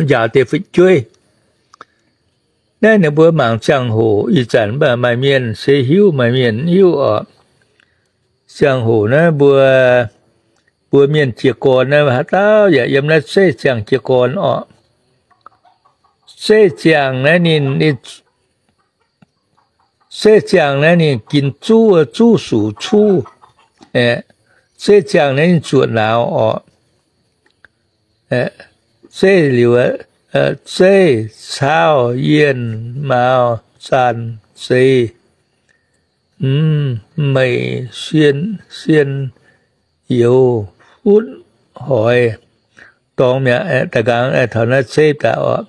njaaux deix fu'jueiv. Naaiv ninh mbuo mangc ziangh hoc ih zanc mv baac maaih mienh se hiuv, maaih mienh mv hiuv oc. Ziangh hoc naaiv mbuo, mbuo mienh jiez gorn naaiv haaix dauh yaac yiem naaiv zeiv ziangh jiez gorn oc. Zeiv ziangh naaiv ninh, ninh zeiv ziangh naaiv ninh ginx zuqv, zuqv sux cuv. Zeiv ziangh naaiv ninh zuoqc nauz oc. Zeiv liuz, zeiv, caauv, yienh, mauz, zanc, zeix, mv, meic, sien, sien, youz, futv, hoix, dorngx mi'aqv. Da'nqaang taux naaiv zeiv daaih oc.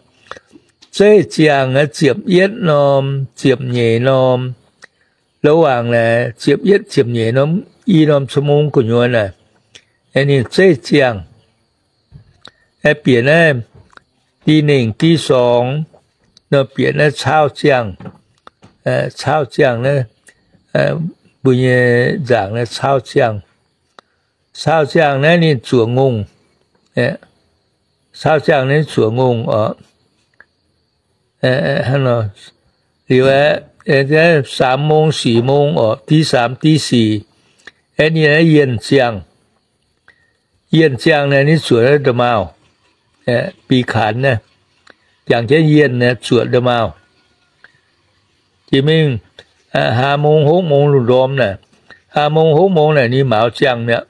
Zeiv ziangh ziepc yietv norm, ziepc nyeic norm, lou waangc naaic ziepc yietv ziepc nyeic norm, i norm ชั่วโมง gu'nyuoz naaic, ninh zeiv ziangh. Bieqc naaiv ตีหนึ่ง ตีสอง nor, bieqc naaiv caauv ziangh. Caauv ziangh naaiv, mbuo nyei nzaangc naaiv caauv ziangh. Caauv ziangh naaiv ninh zuoqc ngongh. Caauv ziangh naaiv zuoqc ngongh oc. Liuz aeqv, สามโมง สี่โมง oc, ตีสาม ตีสี่, aeqv, ninh aeqv, yienh ziangh. Yienh ziangh naaiv ninh zuoqc nda'maauh, bi kanx naaiv, jangx jienv yienh naaiv zuoqc nda'maauh. Jiex mingh ห้าโมง หกโมง lungh ndorm naaic, ห้าโมง หกโมง naaic ninh mauz ziangh mi'aqv.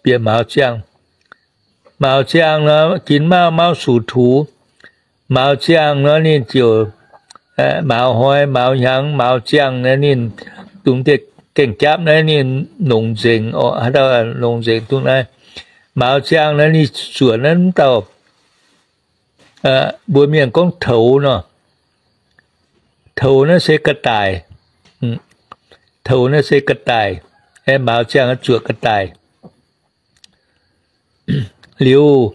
Bieqc mauz ziangh. Mauz ziangh nor, ginx maauh, maauh sux tux. Mauz ziangh nor ninh ziouc mauz hnoi, mauz hnyangx, mauz ziangh naaiv ninh dungx gaeng-japv naaiv ninh longc nzengc oc. Haaix dauh longc nzengc dongh naaiv. Mauz ziangh naaiv ninh zuoqc naaiv mv dauh, mbuo mienh gorngv toux nor. Toux naaiv se ga'daic. Toux naaiv se ga'daic. Mauz ziangh zuoqc ga'daic. Liuz,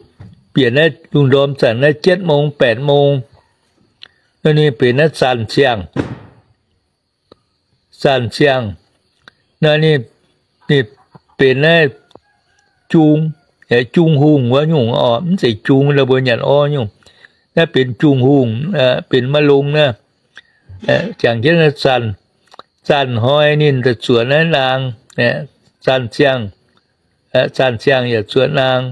bieqc naaiv lungh ndorm zanc naaiv เจ็ดโมง แปดโมง naaiv ninh benx naaiv zanc ziangh. Zanc ziangh naaiv ninh, ninh benx naaiv jung, jung hungh wuov nyungc oc. Mv zeiz jung, mbuo nyanc orv nyungc. Naaiv benx jung hungh, benx maiv longx naaiv. Jangx jienv naaiv zanc, zanc hnoi ninh daaih zuoqc naaiv naang, zanc ziangh, zanc ziangh yaac zuoqc naang,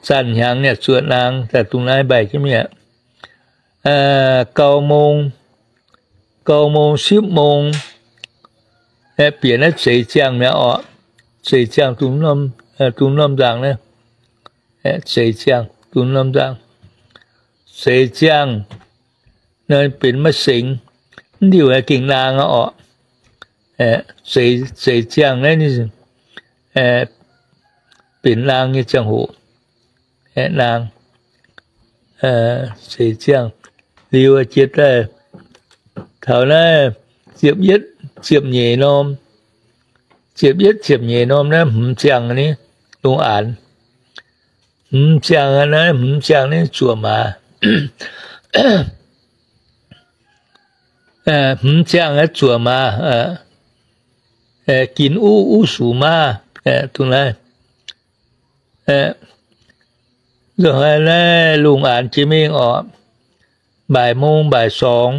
zanc hnyangx yaac zuoqc naang, daaih dongh naaiv mbaih jienv mi'aqv. เก้าโมง เก้าโมง สิบโมง bieqc naaiv zeix ziangh mi'aqv oc. Zeix ziangh dongh norm nzaangc naaiv. Zeix ziangh dongh norm nzaangc. Zeix ziangh naaiv benx maiv sengx, mv liuz aeqv, gengh naang aqv oc. Zeix ziangh naaiv ninh benx naang nyei ziangh hoc. Naang, zeix ziangh. Liuz jiex daaih taux naaiv ziepc yietv ziepc nyeic norm, ziepc yietv ziepc nyeic norm naaiv hmz ziangh ni, lungh aanx. Hmz ziangh naaiv, hmz ziangh naaiv zuoqc maaz. Hmz ziangh naaiv zuoqc maaz, ginx uv, uv sux maaz, dongh naaiv. Nzunc haaix naaiv lungh aanx jiex mingh oc, บ่ายโมง บ่ายสอง,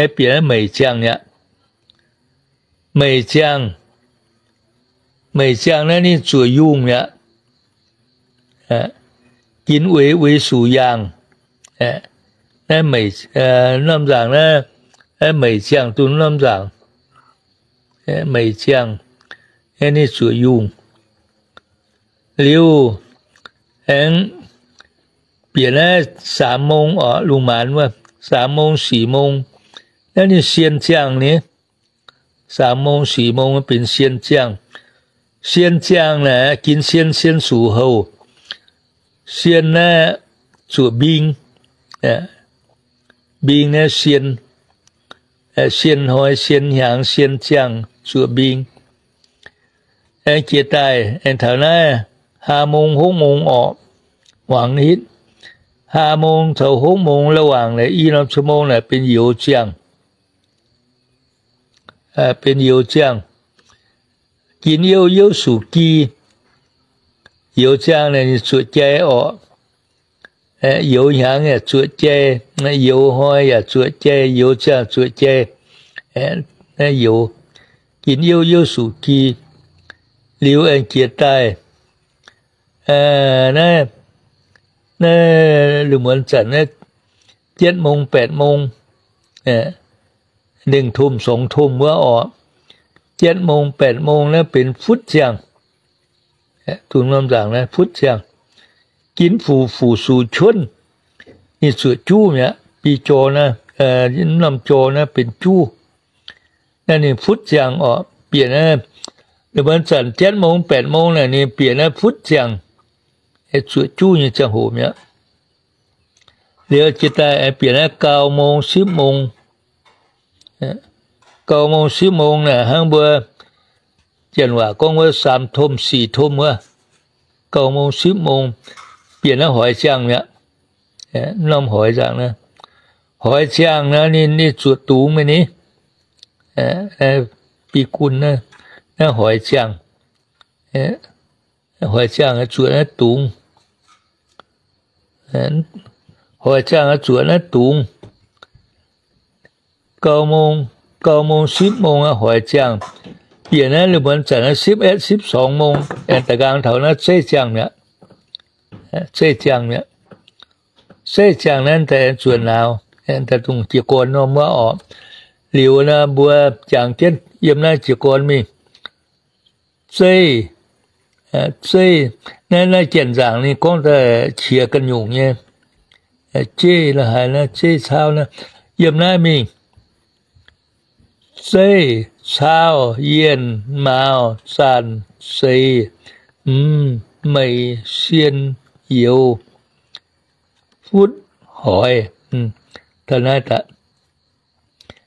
aeqv, bieqc naaiv meic ziangh mi'aqv. Meic ziangh, meic ziangh naaiv ninh zuoqc yungh mi'aqv. Ginx uix, uix sux yaangh. Naaiv meic, norm nzaangc naaiv, meic ziangh dongh norm nzaangc. Meic ziangh, ninh zuoqc yungh. Liuz, aengx bieqc naaiv สามโมง oc, lungh maanz wuov, สามโมง สี่โมง, naaiv ninh sien ziangh ni. สามโมง สี่โมง benx sien ziangh. Sien ziangh naaic ginx sien, sien sux houh. Sien naaiv zuoqc mbing. Mbing naaiv sien. Sien hnoi, sien hnyangx, sien ziangh zuoqc mbing. Aengx jiex daaih aengx taux naaiv ห้าโมง หกโมง orqc, muangx hitv. ห้าโมง caux หกโมง la'wangc naaic i norm ชั่วโมง naaic benx youz ziangh. Benx youz ziangh. Ginx youh, youh sux gi. Youz ziangh naaic ninh zuoqc jai orqc. Youz hnyangx yaac zuoqc jai, youz hnoi yaac zuoqc jai, youz ziangh zuoqc jai. Naaiv youz, ginv youv, youv suqc gi, liuz aengx jiex daaih. Naaiv, naaiv lungh muonz zanc naaiv เจ็ดโมง แปดโมง, หนึ่งทุ่ม สองทุ่ม wuov orqc. เจ็ดโมง แปดโมง naaiv benx futv ziangh. Dongh norm nzaangc naaiv futv ziangh. Ginv fuqv fuqv suqc cuonv, ninh zuoqc juv mi'aqv. Bi jorx naaiv, norm jorx naaiv benx juv. Naaiv ninh futv ziangh orqc, bieqc naaiv, ninh mbuo zanc เจ็ดโมง แปดโมง naaic ninh bieqc naaiv futv ziangh, zuoqc juv nyei ziangh hoc mi'aqv. Liuz jiex daaih bieqc naaiv เก้าโมง สิบโมง. เก้าโมง สิบโมง naaic hnangv mbuo janx waac gorngv wuov สามทุ่ม สี่ทุ่ม wuov. เก้าโมง สิบโมง bieqc naaiv hoix ziangh mi'aqv. Norm hoix ziangh naaiv, hoix ziangh naaiv ninh, ninh zuoqc dungz mingh ni. Bi gun naaiv, naaiv hoix ziangh, hoix ziangh zuoqc naaiv dungz. Hoix ziangh zuoqc naaiv dungz. เก้าโมง สิบโมง hoix ziangh. Bieqc naaiv lungh muonz zanc naaiv สิบเอ็ด สิบสองโมง, aengx da'nqaang taux naaiv zeiv ziangh mi'aqv. Zeiv ziangh mi'aqv. Zeiv ziangh naaiv daaih aengx zuoqc nauz, daaih dongh jiez gorn norm wuov orqc. Liuz naaiv mbuo jangx jienv yiem naaiv jiez gorn mingh. Zeiv, zeiv, naaiv, naaiv janx nzaangc ninh gorngv daaih qiex ga'nyungc nyei. Jeiv la'haaix naaiv, zeiv, caauv naaiv, yiem naaiv mingh. Zeiv, caauv, yienh, mauz, zanc, seix, mz, meix, sien, youz, futv, hoix. Taux naaiv daaih,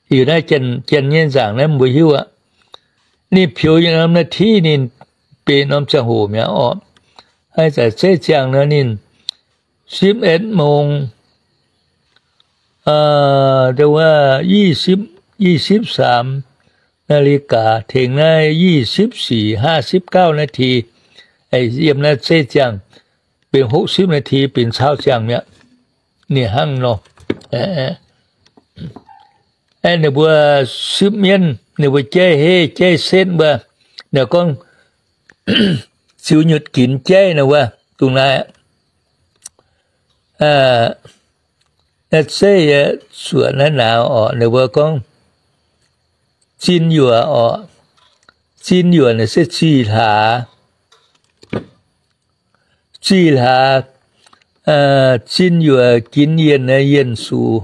liuz naaiv janx nyei nzaangc naaiv mbuo hiuv aqv. Ninh pieux yietc norm นาที ninh benx norm ziangh hoc mi'aqv orqc. Haaix zanc zeiv ziangh nor ninh สิบเอ็ดโมง, ยี่สิบสามนาฬิกา tengx naaiv ยี่สิบสี่ ห้าสิบเก้านาที, yiem naaiv zeiv ziangh benx หกสิบนาที, benx caauv ziangh mi'aqv. Ninh hnangv nor. Aeqv, ninh mbuo sipv mienv, ninh mbuo jaiv hei jaiv setv mbuo, ninh gorngv ziux nyutc ginx jaiv nor wuov, dongh naaiv. Naaiv zeiv zuoqc naaiv nauz orqc, ninh mbuo gorngv zinh yuoqc orqc. Zinh yuoqc naaic se zih hlaax. Zih hlaax, zinh yuoqc ginx yienh naaiv yienh sux,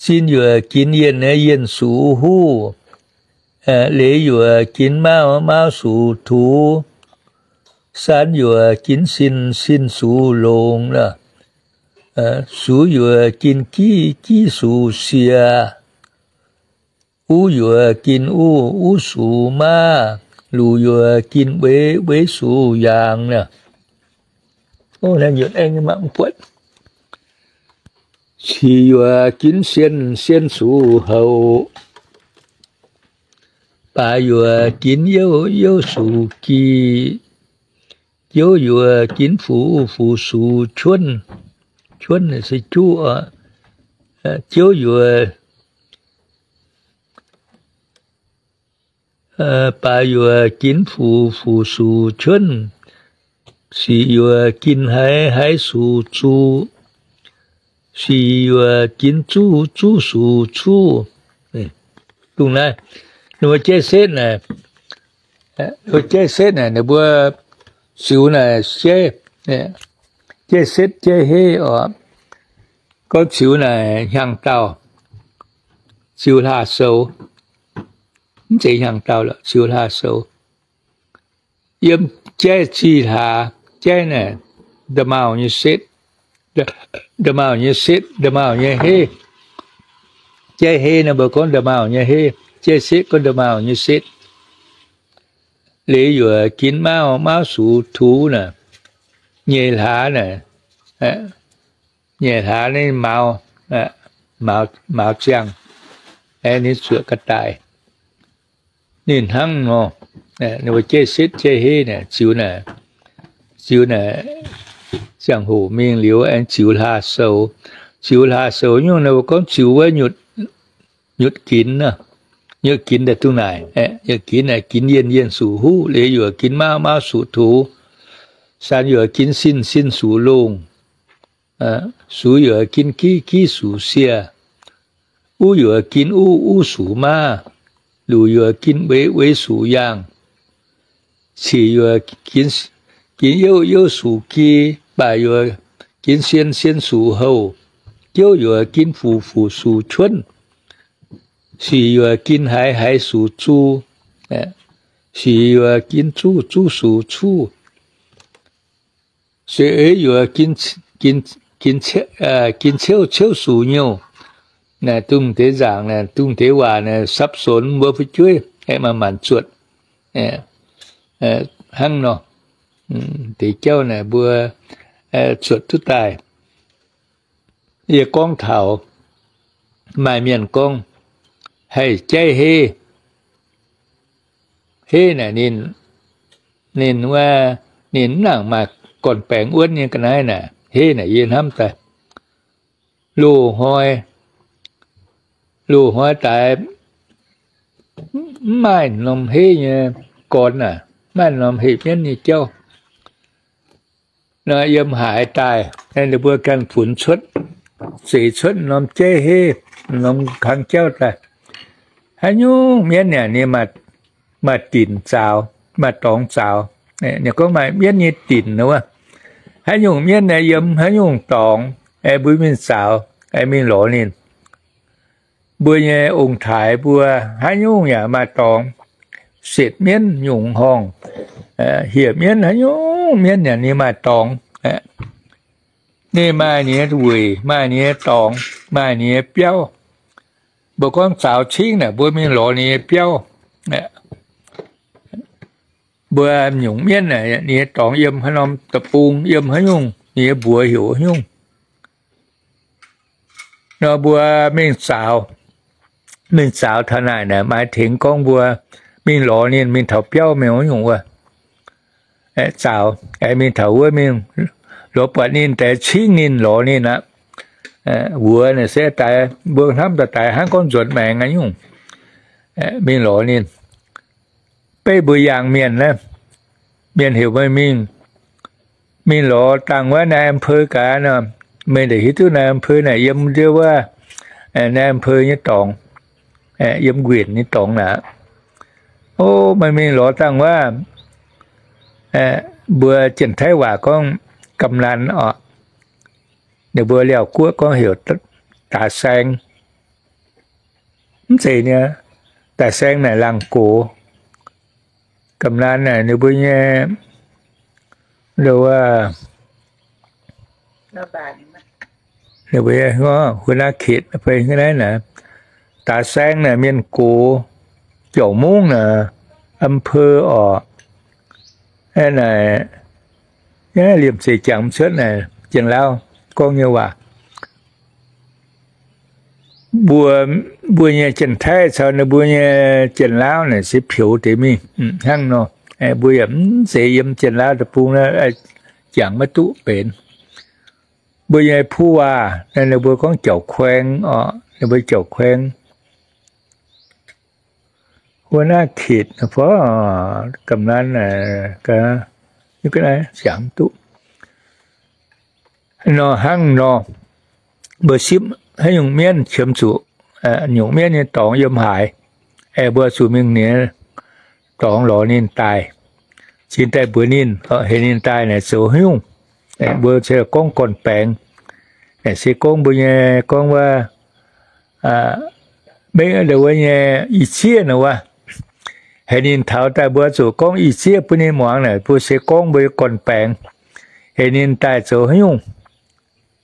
zinh yuoqc ginx yienh naaiv yienh sux huv. Leiz yuoqc ginx mauv, mauv sux tux. San yuoqc ginx sin, sin sux longx. Sux yuoqc ginx giv, giv sux siex. Uv yuoqc ginx uv, uv sux maav. Luc yuoqc ginx weiv, weiv sux yaangz. Cic yuoqc ginx sien, sien sux houc. Baaix yuoqc ginx youv, youv sux gic. Jouv yuoqc ginx fuc, fuc sux cuonv. Cuonv se juv. Jouv yuoqc, baaix yuoqc ginx fuc, fuc sux cuonv. Sic yuoqc ginx haiz, haiz sux zuqc. Sic yuoqc ginx zuqv, zuqv sux cuqv. Dongh naaiv, ninh mbuo jaiv setv naaic, ninh mbuo jaiv setv naaic, ninh mbuo ziux naaic jaiv, jaiv setv jaiv heiv oc. Gorngv ziux naaic hnyangx-daauh, ziux hlaax-soux, mv zeiz hnyangx-daauh lorqc, ziux hlaax-soux. Yiem jaiv zih hlaax jaiv naaic, nda'maauh nyei setv, nda'maauh nyei setv, nda'maauh nyei heiv. Jaiv heiv naaic mbuo gorngv nda'maauh nyei heiv, jaiv setv gorngv nda'maauh nyei setv. Leiz yuoqc ginx mauv, mauv sux tux naaic, nyeic hlaax naaic, nyeic hlaax naaiv mauz, mauz ziangh, aengx ninh zuoqc ga'daic. Ninh hnangv nor, ninh mbuo jaiv setv jaiv heiv naaic ziux naaic, ziux naaic ziangh hoc mingh liuz aengx ziux hlaax-soux. Ziux hlaax-soux nyungc naaiv mbuo gorngv ziux wuov nyutc ginx, nyutc ginx daaih dungh naaic. Nyutc ginx naaic ginx yienh yienh suqc huv, liuz yuoqc ginx mauv mauv suqc tux, saan yuoqc ginx sin sin suqc longh, suix yuoqc ginx giv giv suqc sieqv, uv yuoqc ginx uv uv suqc maav, luc yuoqc ginx weix weix suqc yaangh, cic yuoqc ginx youv youv suqc gi, baac yuoqc ginx sien sien suqc houh, jouv yuoqc ginx fuc fuc suqc cuotv, sic yuoqc ginx haiz haiz suqc zu, sic yuoqc ginx zuv zuv suqc cuv, seix eix yuoqc ginx ciouv ciouv suqc nyouh. Naaic dungh deix nzaangc, dungh deix waac naaic สับสน mbuo fu'jueiv aengx manc-manc zuotc hnangv nor. Deix jauv naaic mbuo zuotc duqv daaih. Yie gorngv taux maaih mienh gorngv haih jaiv heh. Heh naaic ninh, ninh wuov, ninh mv nangc maaih gorn-baengx wuonv nyei ga'naaiv naaic. Heh naaic yie hnamv daaih loz-hnoi, loz-hnoi daaix mv maaih norm heh nyei gorn aac, maaih norm heh mienv nyei jauv. Nor yiem haaix daaih, ninh mbuo ganh funx cuotv, zeix cuotv norm jaiv heh, norm kangx jauv daaih. Haaix nyungc mienv naaic ninh maaih dinc zaaux, maaih dorngx zaaux. Ninh gorngv maaih mienv nyei dinc wuov. Haaix nyungc mienv naaic yiem haaix nyungc dorngx, mbuo mingh zaaux, mingh lorz ninh. Mbuo nyei ong-taaix mbuo haaix nyungc yaac maaih dorngx, setv mienv nyungc horngh, hieh mienv haaix nyungc mienv yaac ninh maaih dorngx. Ninh maaih ninh nyei weic, maaih ninh nyei dorngx, maaih ninh nyei biauv. Mbuo gorngv zaaux cingv naaic mbuo mingh lorz ninh nyei biauv. Mbuo nyungc mienv naaic ninh nyei dorngx yiem haaix norm deic-bung, yiem haaix nyungc, ninh nyei mbuox heuc haaix nyungc. Nor mbuo mingh zaaux, mingh zaaux taux naaic naaic maaih tengx gorngv mbuo mingh lorz ninh mingh taux biauv mingh wuov nyungc wuov. Zaaux, mingh taux wuov mingh lorz buatc ninh deix cingv ninh lorz ninh aqv. Wuov naaic se daaih mbuo hnamv daaih daaih hnangv gorngv nzuonx maengx aqv nyungc. Mingh lorz ninh. Beiv mbuo yangh mienh naaiv, mienh heuc meih mingh, mingh lorz dangh wuov naaiv อำเภอ gaax nor, meih ndeic hiuv duqv naaiv อำเภอ naaic yiem ndiev wuov naaiv อำเภอ nyei dorngx, yiem nquenc nyei dorngx naaic. O, meih mingh lorz dangh wuov, mbuo Janx-Taiv waac gorngv กำนัน orqc. Ninh mbuo Liaauc Guoqv gorngv heuc ตาแซง. Mv zeiz nyei, ตาแซง naaic laangz gox. กำนัน naaic ninh mbuo nyei, wuov, ninh mbuo nyei หัวหน้าเขต fai naaiv naaic. ตาแซง naaic mienh gox, jauv mungv naaic อำเภอ orqc. Naaic liemh zeih jangx cuotv naaic Janx-Lauv gorngv nyei waac. Mbuo, mbuo nyei Janx-Taiv caux ninh mbuo nyei Janx-Lauv naaic se peux deix mingh hnangv nor. Mbuo yaac mv zeiz yiem Janx-Lauv deic-bung, jangx maiv duqv benx. Mbuo nyei ผู้ว่า, ninh mbuo gorngv เจ้าแขวง orqc, ninh mbuo เจ้าแขวง. หัวหน้าเขต fai กำนัน jangx duqv. Nor hnangv nor, mbuo sipv haaix nyungc mienv qiemx zuqc nyungc mienv nyei dorngx yiem haaix, aengx mbuo zuqc mingh nyei dorngx lorz ninh daaih, cingx daaih mbuox ninh, heuc ninh daaih naaic zoux haaix nyungc. Mbuo se gorngv gorn-baengx, se gorngv mbuo nyei gorngv wuov, maiv wuov nyei i zieqv nor wuov, heuc ninh taux daaih mbuo zuqc gorngv i zieqv bun ninh muangx naaic, mbuo se gorngv mbuo nyei gorn-baengx, heuc ninh daaih zoux haaix nyungc.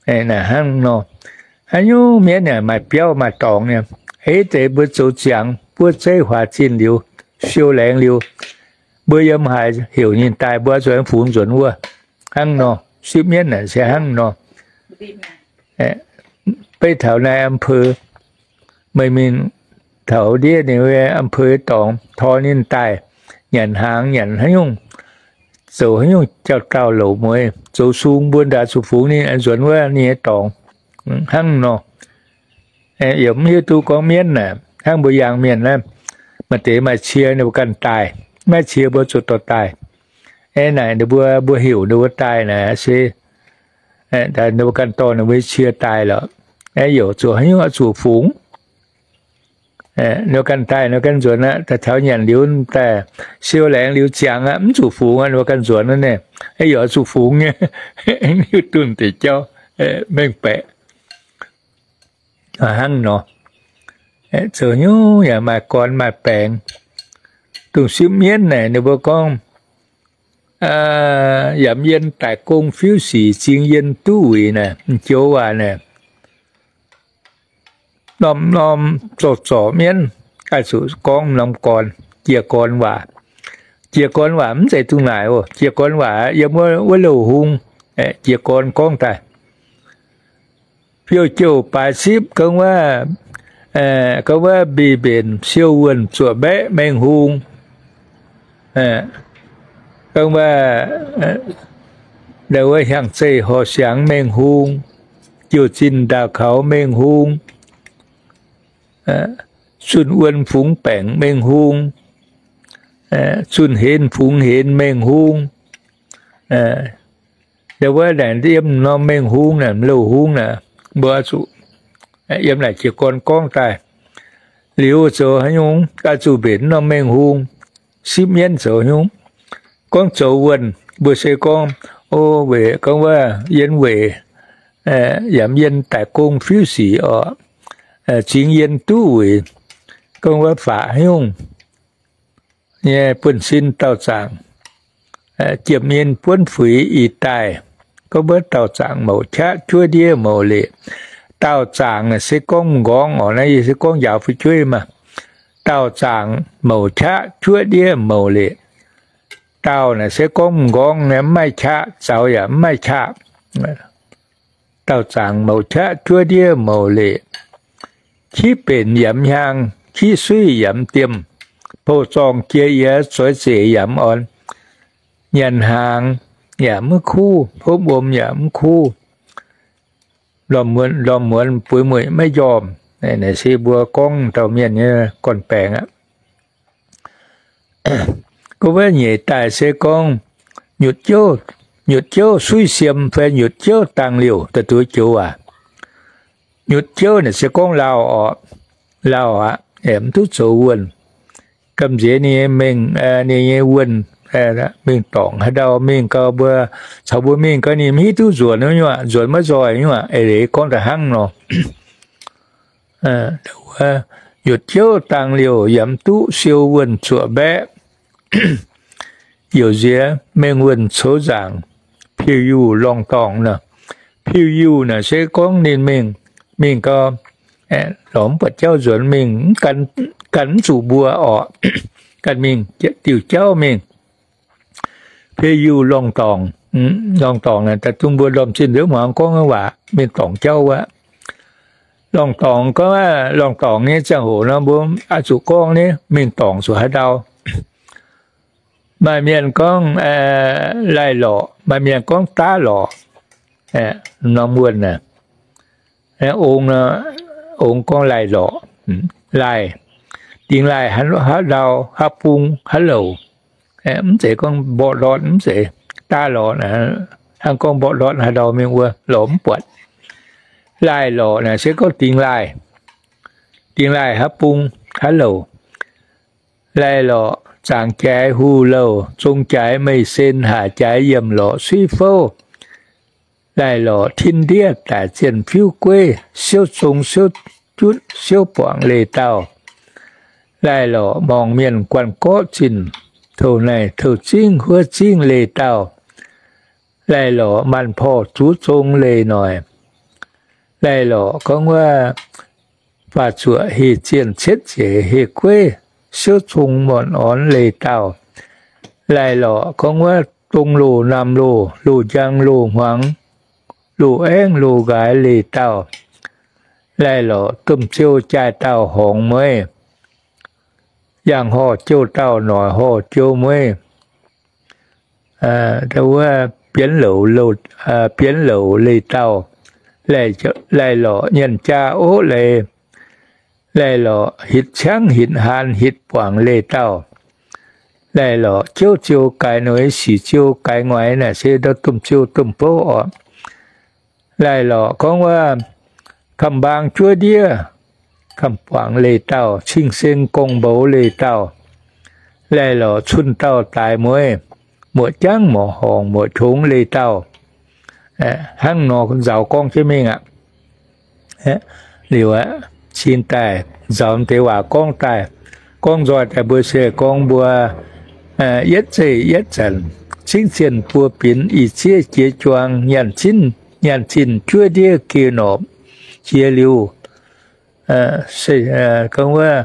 Naaic hnangv nor, haaix nyungc mienv yaac maaih biauv maaih dorngx nyei. Eix deix mbuo zoux ziangx buov zeiv huaax zinh liuz, siou laengz liuz, mbuo yiem haaix heuc ninh daaih mbuo zuqc fungx nzuonx wuov. Hnangv nor, sipv mienv naaic se hnangv nor. Beiv taux naaiv อำเภอ, meih mingh taux ndiev ninh อำเภอ dorngx, tor ninh daaih nyanc hnaangx nyanc haaix nyungc, zoux haaix nyungc jauv-dauh louc mueiz, zoux sung mbuo ndaaix zuqc fungx ninh nzuonx wuov ninh nyei dorngx hnangv nor. Yaac mv hiuv duqv gorngv mienv naaic hnangv mbuo yangh mienh naaiv, maaih deix maaih cie ninh mbuo ganh daaih, maiv cie mbuo zuqc dorh daaih. Aeqv, naaic ninh mbuo, mbuo heuc ninh mbuo daaih naaic se ninh mbuo ganh dorh ninh mbuo nyei cie daaih lorqc. Aeqv, yaac zuqc haaix nyungc oix zuqc fungx. Ninh mbuo ganh daaih, ninh mbuo ganh nzuonx aqv. Daaih taux nyanc liuz daaih, siou laengz liuz ziangx aqv, mv zuqc fungx aqv, ninh mbuo ganh nzuonx aqv. Aeqv, yaac zuqc fungx nyei, hiuv duqv deix jauv, mengh baeqc hnangv nor. Zoux nyungc yaac maaih gorn maaih baengx. Dongh sipv mienv naaic ninh mbuo gorngv, yaac yien daic gong fiuv sic zingx yien duqv wuic naaic, m'joux waac naaic, norm-norm zorc-zorc mienv, oix zuqc gorngv norm gorn, jiez gorn waac. Jiez gorn waac mv zeiz dungh naaic oc. Jiez gorn waac yiem wuov louh hung, jiez gorn gorngv daaih. Fiouv jouh baaix sipv gorngv wuov, gorngv wuov mbih mbenc siou wuonh zuoqc mbaeqv mengh hung. Gorngv wuov, wuov hiaang zeih horc siangx mengh hung, jouh zinh ndaauh kaux mengh hung, zunh wuon fungx baengc mengh hung, zunh henv fungx henv mengh hung. Ndau wuov naaic yiem norm mengh hung naaic, louh hung naaic, mbuo zuqc yiem naaic jiez gorn gorngv daaih. Liuz zoux haaix nyungc, oix zuqc mbenc norm mengh hung, sipv mienv zoux haaix nyungc. Gorngv zoux wuonh, mbuo se gorngv, o, weic gorngv wuov yien weic, yaac yien daic gong fiuv sic orqc, zingx yien duqv wuic, gorngv wuov faqv haaix nyungc nyei buonv-sin dauh zaangc, jiem nyei buonv fuix ih daaih, gorngv wuov dauh zaangc mouc qaqv juov ndiev mouc leqc. Dauh zaangc naaic se gorngv m'nqorngv orqc, naaiv yie se gorngv njaaux fu'jueiv maah. Dauh zaangc mouc qaqv juov ndiev mouc leqc. Dauh naaic se gorngv m'nqorngv nyei, mv maaih qaqv, zaux yaac mv maaih qaqv. Dauh zaangc mouc qaqv juov ndiev mouc leqc. Qiv benx yaac mv hiaang, qiv suiv yaac mv diemh. Pou-zorng jiex yiez, zoix zeqc yaac mv orn. Nyanc hnaangx yaac mv kuv, hopv wuom yaac mv kuv. Lorm muonz, lorm muonz bueix mueic maiv njormh. Naaiv se mbuo gorngv dauh mienh nyei gorn-baengx aqv. Gorngv wuov nyeic daaih se gorngv nyutc jouv, nyutc jouv suiv siem fai nyutc jouv dangh liouh, da'duqv joux aac. Nyutc jouv naaic se gorngv lauh orqc, lauh aqv, mv duqv zoux wuonh. Gamh nziex ninh nyei mengh, ninh nyei wuonh, mingh dorngc haaix ndau mingh gau mbuo, caux mbuo mingh gau ninh mv hiuv duqv nzuonx nyuoqc, nzuonx maiv nzoih nyuoqc, eix leiz gorngv da'hnangv nor. Nyutc jouv dangh liouh yaac mv duqv siou wuonh zuoqc mbaeqv. Youc nziex mengh wuonh coux nzaangc, piuh yuh lorngh dorngc nor. Piuh yuh naaic se gorngv ninh mingh, mingh gau, lorz mv buatc jauv nzuonx mingh, ganh mv zuqc mbuo orqc, ganh mingh diuh jauv mingh. Piuh yuh lorngh dorngc, lorngh dorngc naaic daaih dongh mbuo ndorm-zinh nziouv muangx gorngv waac mingh dorngc jauv wuov. Lorngh dorngc gorngv, lorngh dorngc nyei ziangh hoc nor mbuo oix zuqc gorngv ni mingh dorngc zuqc haaix ndau. Maaih mienh gorngv laih lorqc, maaih mienh gorngv daav lorqc. Norm wuonh aac, ong, ong gorngv laih lorqc, laih, dingx laih haaix ndau, haaix bung, haaix louc. Mv zeiz gorngv mborqv ndortv, mv zeiz, daav lorqc, hnangv gorngv mborqv ndortv haaix ndau mingh wuov lorz mv buatc. Laih lorqc naaic se gorngv dingx laih, dingx laih haaix bung, haaix louc. Laih lorqc zaangc jaaix huh louh, zong jaaix meih sen, haac jaaix yiemc lorqc suiv fouv. Laih lorqc tin ndiev daic zienh fiuv gueiv, siouv zong siouv jutv siouv buangc leih dauh. Laih lorqc morngc mienh guanh gorqv zinh, touh naih touh zingv huov zingv leih dauh. Laih lorqc maanc porh zuqv zong leih noic. Laih lorqc gorngv wuov faah zuoqc heh zienh cietv ziec heh gueiv, siouv zong muonc orn leih dauh. Laih lorqc gorngv wuov dong loh naamh loh, loh njang loh hmuangx, loh aengv loh nqaaix leih dauh. Laih lorqc domh ziou jaaih dauh horngz mueiz, yangh horh jouh dauh noic horh jouh mueiz. wuov bienx louc, bienx louc leih dauh, laih lorqc nyanc jaa oqv leiz, laih lorqc hitv ciangv hitv haan hitv buangc leih dauh, laih lorqc jouv ziou gaaix noiz, sic ziou gaaix nguaix naaic se ndau domh ziou domh bouv oc. Laih lorqc gorngv wuov kamv-mbaang juov ndiev, kamv-buangc leih dauh, cing-seng gong-mboux leih dauh, laih lorqc cun dauh daaix mueiz, muoqc jangv, muoqc horngc, muoqc qongx leih dauh. Hnangv nor nzaaux gorngv jienv mingh aqv. Liuz aqv, cingx daaih nzaaux deix waac gorngv daaih, gorngv nzoih daaih mbuo se gorngv mbuo yietv zeiv yietv zanc cingv zienh buo binc ih zieqv jiex juang nyaanh zinh, nyaanh zinh juov ndiev geh norqc jiex liuz, gorngv wuov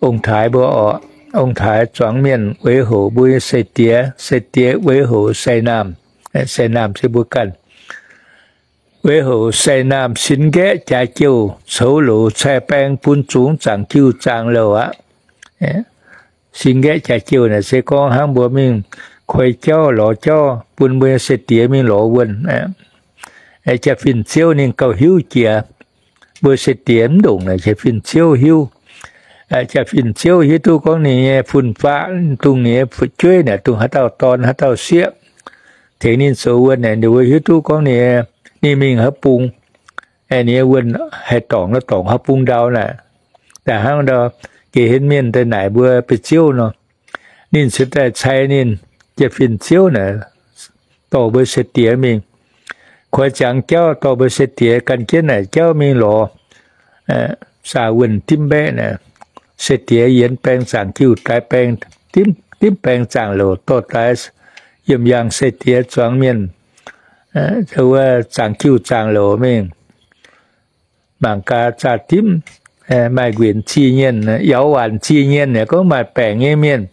ong-taaix mbuo oc, ong-taaix zuangx mienh weic houc mbuo nyei sai-diex, sai-diex weic houc sai-naamh, sai-naamh se mbuo ganh, weic houc sai-naamh sinx nqaeqv jaax jouh coux loz cai baeng bun zungx zaangc jiuv zaangc louc aqv. Sinx nqaeqv jaax jouh naaic se gorngv hnangv mbuo mingh koi jauv lorz jauv bun mbuo nyei sai-diex mingh lorz wuonh. Jaa-fin ziouv ninh gauh hiuv jiex. Mbuo sai-diex mv ndongc naaic jaa-fin ziouv hiuv. Jaa-fin ziouv hiuv duqv gorngv ninh nyei fun-faqv, dongh ninh nyei fu'jueiv naaic, dongh haaix dauh dorn haaix dauh sieqv, tengx ninh zoux wuonh naaic, ninh mbuo hiuv duqv gorngv ninh, ninh mingh haaix bung, ninh nyei wuonh haih dorngc, dorngc haaix bung ndau naaic. Daaih hnangv ndau geh henv mienh daaih naaic mbuo ba'ziouv nor, ninh se daaih cai ninh jaa-fin ziouv naaic dorh mbuo sai-diex mingh. Koi ziangx jauv dorh mbuo sai-diex gan jienv naaic jauv mingh lorz zaah wuonh dimv mbaeqv naaic. Sai-diex yienx baeng zaangc jiuv, daaix baeng, dimv baeng zaangc louc dorh daaix yiem yangh sai-diex zuangx mienh wuov zaangc jiuv zaangc louc mingh. Mangc gaax zaah dimv, maaih nquenc zih nyienh, yaux waanc zih nyienh, gorngv maaih baengc nyei mienh.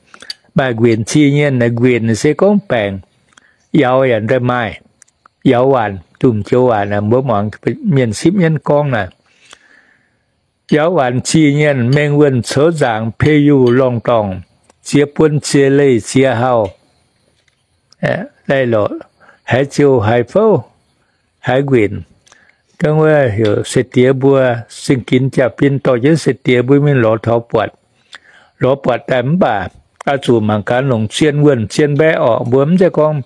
Maaih nquenc zih nyienh, nquenc se gorngv baengc, yaux yaac ndaaih maaih. Yaux waanc, dongh joux waanc mbuo muangx mienh sipv mienv gorngv naaic. Yaux waanc zih nyienh, mengh wuonh coux nzaangc, pei yuh lorngh dorngc, ziex buon ziex leih ziex hauh, laih lorqc haiz ziouh haiz fouv, haiz nquenc. Gorngv wuov heuc sai-diex mbuo, zingh ginx jaa-fin dorh jienv sai-diex mbuo mingh lorz taux buatc. Lorz buatc daaih mv baac oix zuqc mangc gaax longc zien wuonh zien mbaeqv orqc. Mbuo mv zeiz gorngv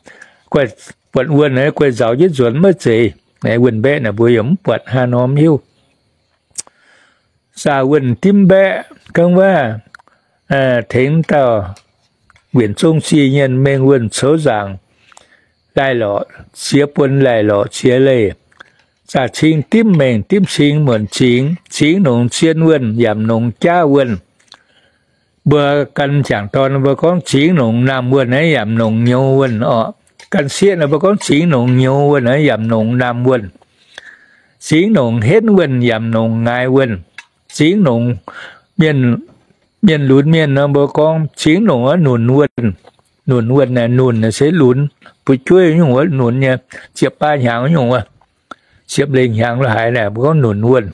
buatc wuonh guei nzaaux jienv nzuonx maiv zeiz. Wuonh mbaeqv naaic mbuo yaac mv buatc, haaix nor mv hiuv. Zaah wuonh dimv mbaeqv gorngv wuov tengx dauh nquenc zong zih nyienh, mengh wuonh coux nzaangc, laih lorqc ziex buon laih lorqc ziex leih. Zaah cing dimv mengh dimv cing muonc zingx, zingx nongx zien wuonh yaac nongx jaav wuonh. Mbuo gan m'jangc dorn mbuo gorngv zingx nongx naamh wuonh naaiv yaac nongx nyouz wuonh orqc. Gan sieqv naaiv mbuo gorngv zingx nongx nyouz wuonh naaiv yaac nongx naamh wuonh. Zingx nongx henv wuonh yaac nongx ngaix wuonh. Zingx nongx mienh, mienh lunx mienh nor mbuo gorngv zingx nongx nunc wuonh. Nunc wuonh naaic, nunc naaic se lunx, fu'jueiv nyungc wuov nunc nyei, ziepc baav hnyangx nyungc wuov, ziepc lengh hnyangx lo haaix naaic mbuo gorngv nunc wuonh.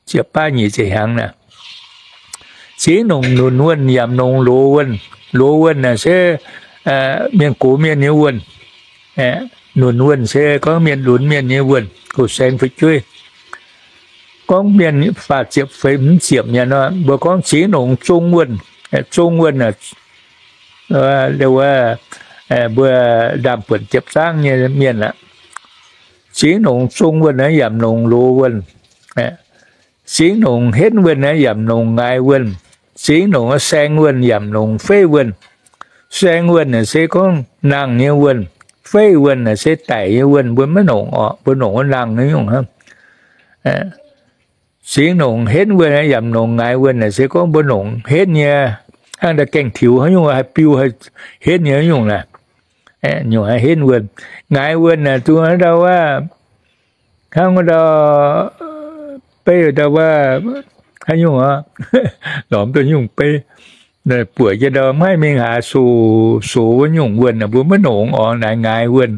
Ziepc baav nyic ziepc hnyangx naaic. Zingx nongc nunc wuonh yaac nongc loz wuonh. Loz wuonh naaic se mienh gox mienh nyei wuonh. Nunc wuonh se gorngv mienh lunx mienh nyei wuonh, gouv saeng fu'jueiv. Gorngv mienh faah ziepc feix hmz ziepc nyanc nor, mbuo gorngv zingx nongc zong wuonh. Zong wuonh, mbuo ndaamv-buonc ziepc zaangv nyei mienh aqv. Zingx nongc zong wuonh naaiv yaac nongc loz wuonh. Zingx nongc henv wuonh naaiv yaac nongc ngaix wuonh. Zingx nongc saeng wuonh yaac nongc feiv wuonh. Saeng wuonh naaic se gorngv nangh nyei wuonh. Feiv wuonh naaic se daic nyei wuonh, mbuo maiv nongc orqc, mbuo nongc wuov nangh nyei nyungc hnangv. Zingx nongc henv wuonh yaac nongc ngaix wuonh naaic se gorngv mbuo nongc henv nyei, hnangv ndau gaengh tiux haaix nyungc haih biu haih henv nyei nyungc naaic, nyungc haih henv wuonh. Ngaix wuonh naaic duqv ndau wuov, hnangv ndau beiv ndau wuov, haaix nyungc orqc, lorz mv duqv nyungc beiv, buoqc jienv ndau maiv haih mingh haaix, sox sox wuov nyungc wuonh mbuo maiv nongc orqc, naaic ngaix wuonh.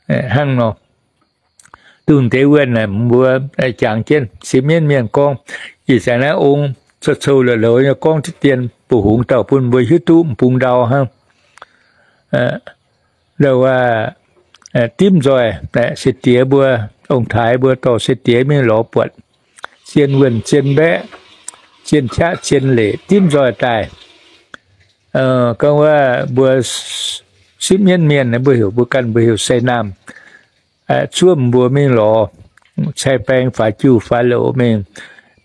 Hnangv nor, dongh deix wuonh naaic mbuo jangx jienv sipv mienv mienh gorngv, ih zanc naaiv ong cou-cou louz-louz nyei gorngv deix dien mbu'hungx dauh bun mbuo hiuv duqv m'bung ndau hnangv. ndau wuov, dimv nzoih, se diex mbuo, ong-taaix mbuo dorh se diex mingh lorz buatc zien wuonh, zien mbaeqv, zien qaqv, zien leic, dimv nzoih daaih. Gorngv wuov mbuo sipv mienv mienh, mbuo heuc, mbuo ganh mbuo heuc sai naamh, zuov mbuo mingh lorz, cai baeng faix juv faix louc mingh,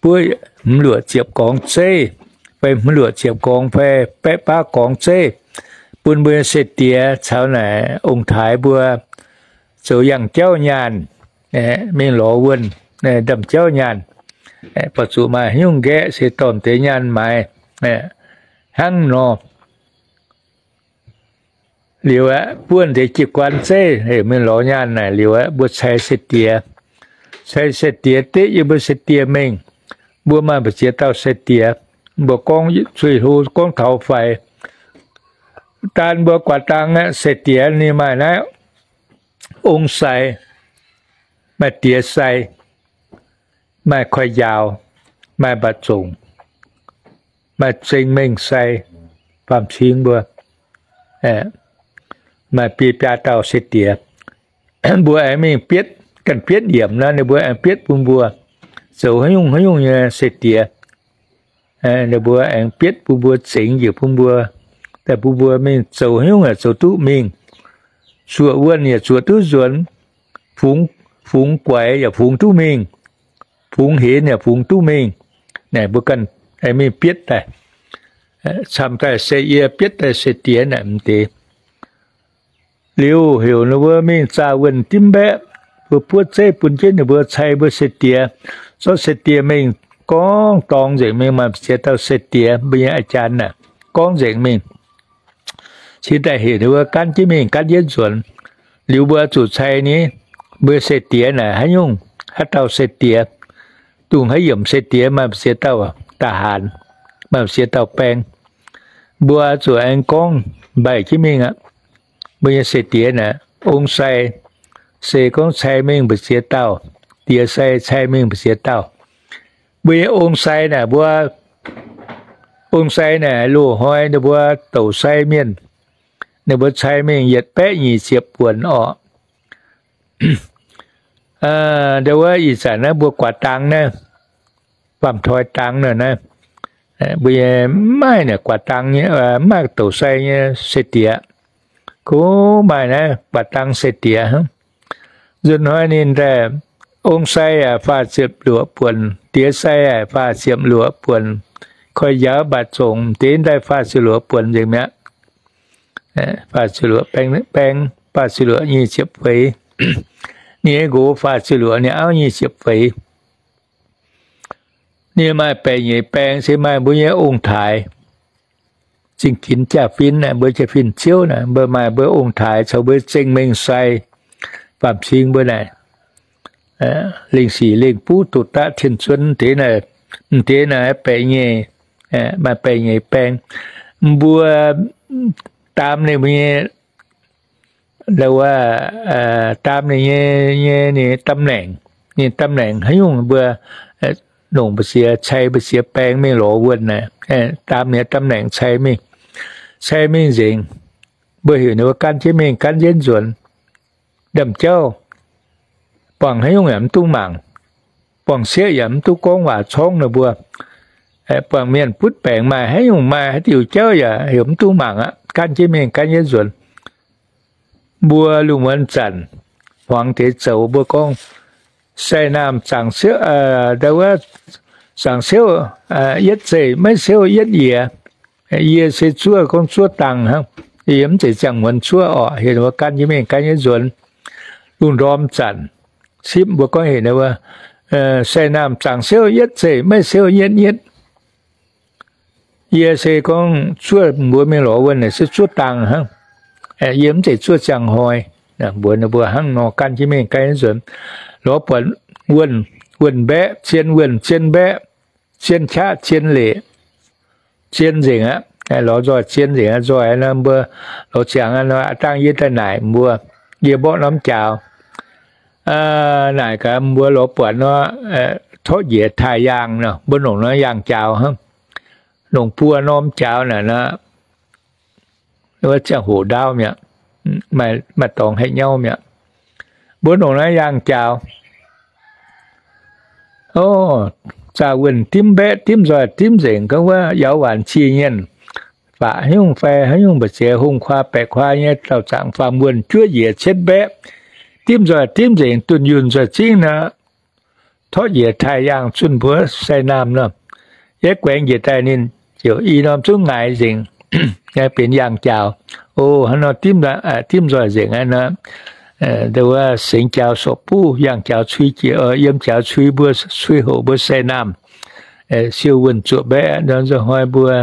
buov hmz luoqc ziepc gorngv zeiv, fai hmz luoqc ziepc gorngv fai baeqv baav gorngv zeiv, bun mbuo se diex caux naaic ong-taaix mbuo zoux yangh jauv nyaanh, mingh lorz wuonh, ndaamv-jauv nyaanh, baac zuqc maaih haaix nyungc nqaeqv se dorh deix nyaanh maaiz hnangv nor. Liuz aeqv, buov deix jiez guaan zeiv heuc mingh lorz nyaanh naaic liuz aeqv, mbuo cai se diex. Cai se diex, deqv yie mbuo se diex mingh. Mbuo maaih mbu'ziex dauh se diex, mbuo gorngv zuiz-hlo gorngv taux faix. Daan mbuo guaax dang aeqv, se diex ninh maaih naaiv ong sai, maaih diex sai, maaih koiv-njaaux, maaih mbatc zongc, maaih zeng mengh sai, faam-cing mbuo, maaih biei biaa dauh se diex. Mbuo aengx mingh bietv, ganh bietv yiemc nor, ninh mbuo aengx bietv bun mbuo zoux haaix nyungc haaix nyungc nyei se diex. Ninh mbuo aengx bietv bun mbuo, zengx njiec bun mbuo, daaih bun mbuo mingh zoux haaix nyungc yaac zoux duqv mingh. Zuoqc wuonh yaac zuoqc duqv nzuonx, fungx guaix yaac fungx duqv mingh, fungx henx yaac fungx duqv mingh. Naaic mbuo ganh aengx mingh bietv daaih, camv daaih se yie, bietv daaih se diex naaic m'deix. Liuz heuc ninh mbuo mingh zaah wuonh dimv mbaeqv, mbuo buov zeiv bun jienv ninh mbuo cai mbuo se diex. Zorqv se diex mingh gorngv dorng nzengc mingh, maaih ziex dauh se diex mbuo nyei a'jangc naaic gorngv nzengc mingh. Cingx daaih heuc ninh mbuo gaanv jienv mingh, gaanv jienv nzuonx. Liuz mbuo zuqc cai ni, mbuo se diex naaic haaix nyungc, haaix dauh se diex, dongh haaix yiemc se diex maaih ziex dauh da'haanx, maaih ziex dauh baeng. Mbuo zuqc aengx gorngv mbaih jienv mingh aqv. Mbuo nyei se diex naaic, ong sai se gorngv cai mingh mbu'ziex dauh, diex sai cai mingh mbu'ziex dauh. Mbuo nyei ong sai naaic, mbuo ong sai naaic loz-hnoi ninh mbuo douc sai mienh, ninh mbuo cai mingh yietc baeqv nyic ziepc buonc orqc. Ndau wuov ih zanc naaiv mbuo guaax dang naaiv, faam-toi dang naaiv, mbuo nyei mv maaih naaic guaax dang nyei, mv maaih douc sai nyei se diex. Kungx maaih naaiv guaax dang se diex hnangv. Nzuonx hnoi ninh daaih ong sai aac faah ziepc luoqc buonc, diex sai aac faah ziepc luoqc buonc, koiv-njaaux mbatc zongc deix daaih faah ziepc luoqc buonc nzengc mi'aqv. Faah ziepc luoqc baeng, baeng faah ziepc luoqc nyic ziepc feix. Ninh nyei nqox faah ziepc luoqc, ninh auv nyic ziepc feix. Ninh maaih baeqc nyeic baeng se maaih mbuo nyei ong-taaix, zingh ginx jaa-fin naaic, mbuo jaa-fin ziouv naaic, mbuo maaih mbuo ong-taaix caux mbuo zengh mengh sai, faam-cing mbuo naaic, lengh sic lengh buv doqc daqv tien-zuonx deix naaic, m'deix naaic baeqc nyeic, maaih baeqc nyeic baeng. Mbuo daam ninh mbuo nyei, wuov, daam ninh nyei, nyei, ninh nyei ตำแหน่ง, ninh ตำแหน่ง haaix nyungc mbuo longc mbu'ziex, cai mbu'ziex baeng mingh lorz wuonh naaic, daam ninh nyei ตำแหน่ง cai mingh, cai mingh nzengc. Mbuo heuc ninh mbuo gaanv jienv mingh, gaanv jienv nzuonx. Ndaamv-jauv buangh haaix nyungc yaac mv dungx mangc, buangh sieqv yaac mv dungx gorngv waac corngv ninh mbuo. Buangh mienh butv baengc maaih haaix nyungc, maaih haaix diuc jauv yaac heuc mv dungx mangc aqv. Gaanv jienv mingh, gaanv jienv nzuonx. Mbuo lungh muonz zanc hmuangx deix zoux, mbuo gorngv, sai naamh zaangc siouv, ndau wuov, zaangc siouv yietv zeih, maiv siouv yietv yiex. Yie se zuov, gorngv zuov dangh hnangv. Yie mv zeiz ziangh muonz zuov orqc. Heuc ninh mbuo gaanv jienv mingh, gaanv jienv nzuonx. Lungh ndorm zanc sipv mbuo gorngv heuc ninh mbuo, sai naamh zaangc siouv yietv zeih, maiv siouv yietv yietv. Yie se gorngv zuov mbuo mingh lorz wuonh naaic se zuov dangh hnangv. Yie mv zeiz zuov ziangh hnoi. Mbuox ninh mbuo hnangv nor, gaanv jienv mingh, gaanv jienv nzuonx. Lorz buatc wuonh, wuonh mbaeqv, zien wuonh, zien mbaeqv, zien qaqv, zien leic, zien nzengc aqv. Lorz nzoih zien nzengc aqv. Nzoih nor mbuo lorz ziangx nor, a'dangh yie daaih naaic mbuo, yie mborqv norm jaaux naaic gaax mbuo lorz buatc nor, torqv njiec taaih yaangh nor, mbuo longc nor yaangh jaaux hnangv, longc buo norm jaaux naaic nor, wuov ziangh hoc ndaauv mi'aqv. maaih dorngx haih nyauv mi'aqv. Mbuo longc naaiv yangh jaaux, o, zaah wuonh dimv mbaeqv, dimv nzoih dimv nzengc, gorngv wuov yaauv waanc ziex nyienh, baqc haaix nyungc fai haaix nyungc mbu'ziex hungh kuaai baeqc kuaai nyei dauh zaangc faam wuonh juov njiec cietv mbaeqv, dimv nzoih dimv nzengc, dunh yunh nzoih zingv nor, torqv njiec taaih yangh zunh mbuo sai naamh nor. Yie guaengx njiec daaih ninh ziouc i norm zungv ngaix nzengc, benx yangh jaaux. O, hnangv nor dimv, dimv nzoih nzengc aqv nor. Wuov sengx jaaux sorqc buv, yangh jaaux cui jiex, yiem jaaux cui mbuo, cui hoc mbuo sai naamh. Siou wuonh zuoqc mbaeqv nor, nzunc hnoi mbuo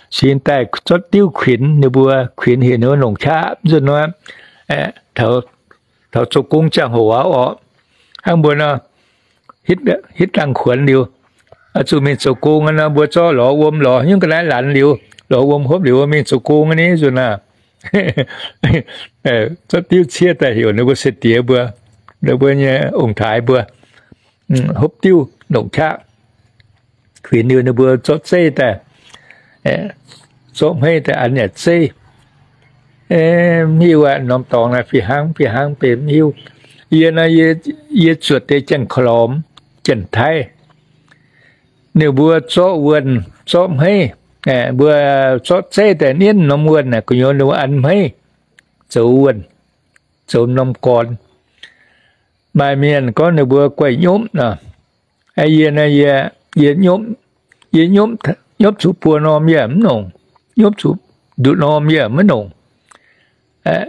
cingx daaih zorqv diuv kuinx ninh mbuo, kuinx heuc ninh mbuo longc qaqv nzunc hnoi. Taux zoux gong ziangh hoc aqv orqc, hnangv mbuo nor, hitv dangh kuonx liuz, zuqc mingh zoux gong nor, mbuo zorqv lorz wuom lorz nyungc ga'naaiv lanx liuz, lorz wuom hopv liuz mingh zoux gong ni nzunc naaic. Zorqv diuv ciev daaih heuc ninh mbuo se diex mbuo, ninh mbuo nyei ong-taaix mbuo, hopv diuv longc qaqv kuinx liuz ninh mbuo zorqv zeiv daaih, zorqv hmeiv daaih an yaac zeiv. Mv hiuv aqv, norm dorngx naaiv fih hnangv fih hnangv benx mv hiuv. Yie nor, yie zuotc deix Janx-Korlormx, Janx-Taiv. Ninh mbuo zorqv wuonh, zorqv hmeiv, mbuo zorqv zeiv daaih nienv norm wuonh naaic gu'nyuoz ninh mbuo an hmeiv zoux wuonh, zoux norm gorn. Maaih mienh gorngv ninh mbuo guaih nyopv nor. Yie, yie, yie nyopv, nyopv zuqc buo norm yie mv nongc, nyopv zuqc nduqc norm yie mv nongc.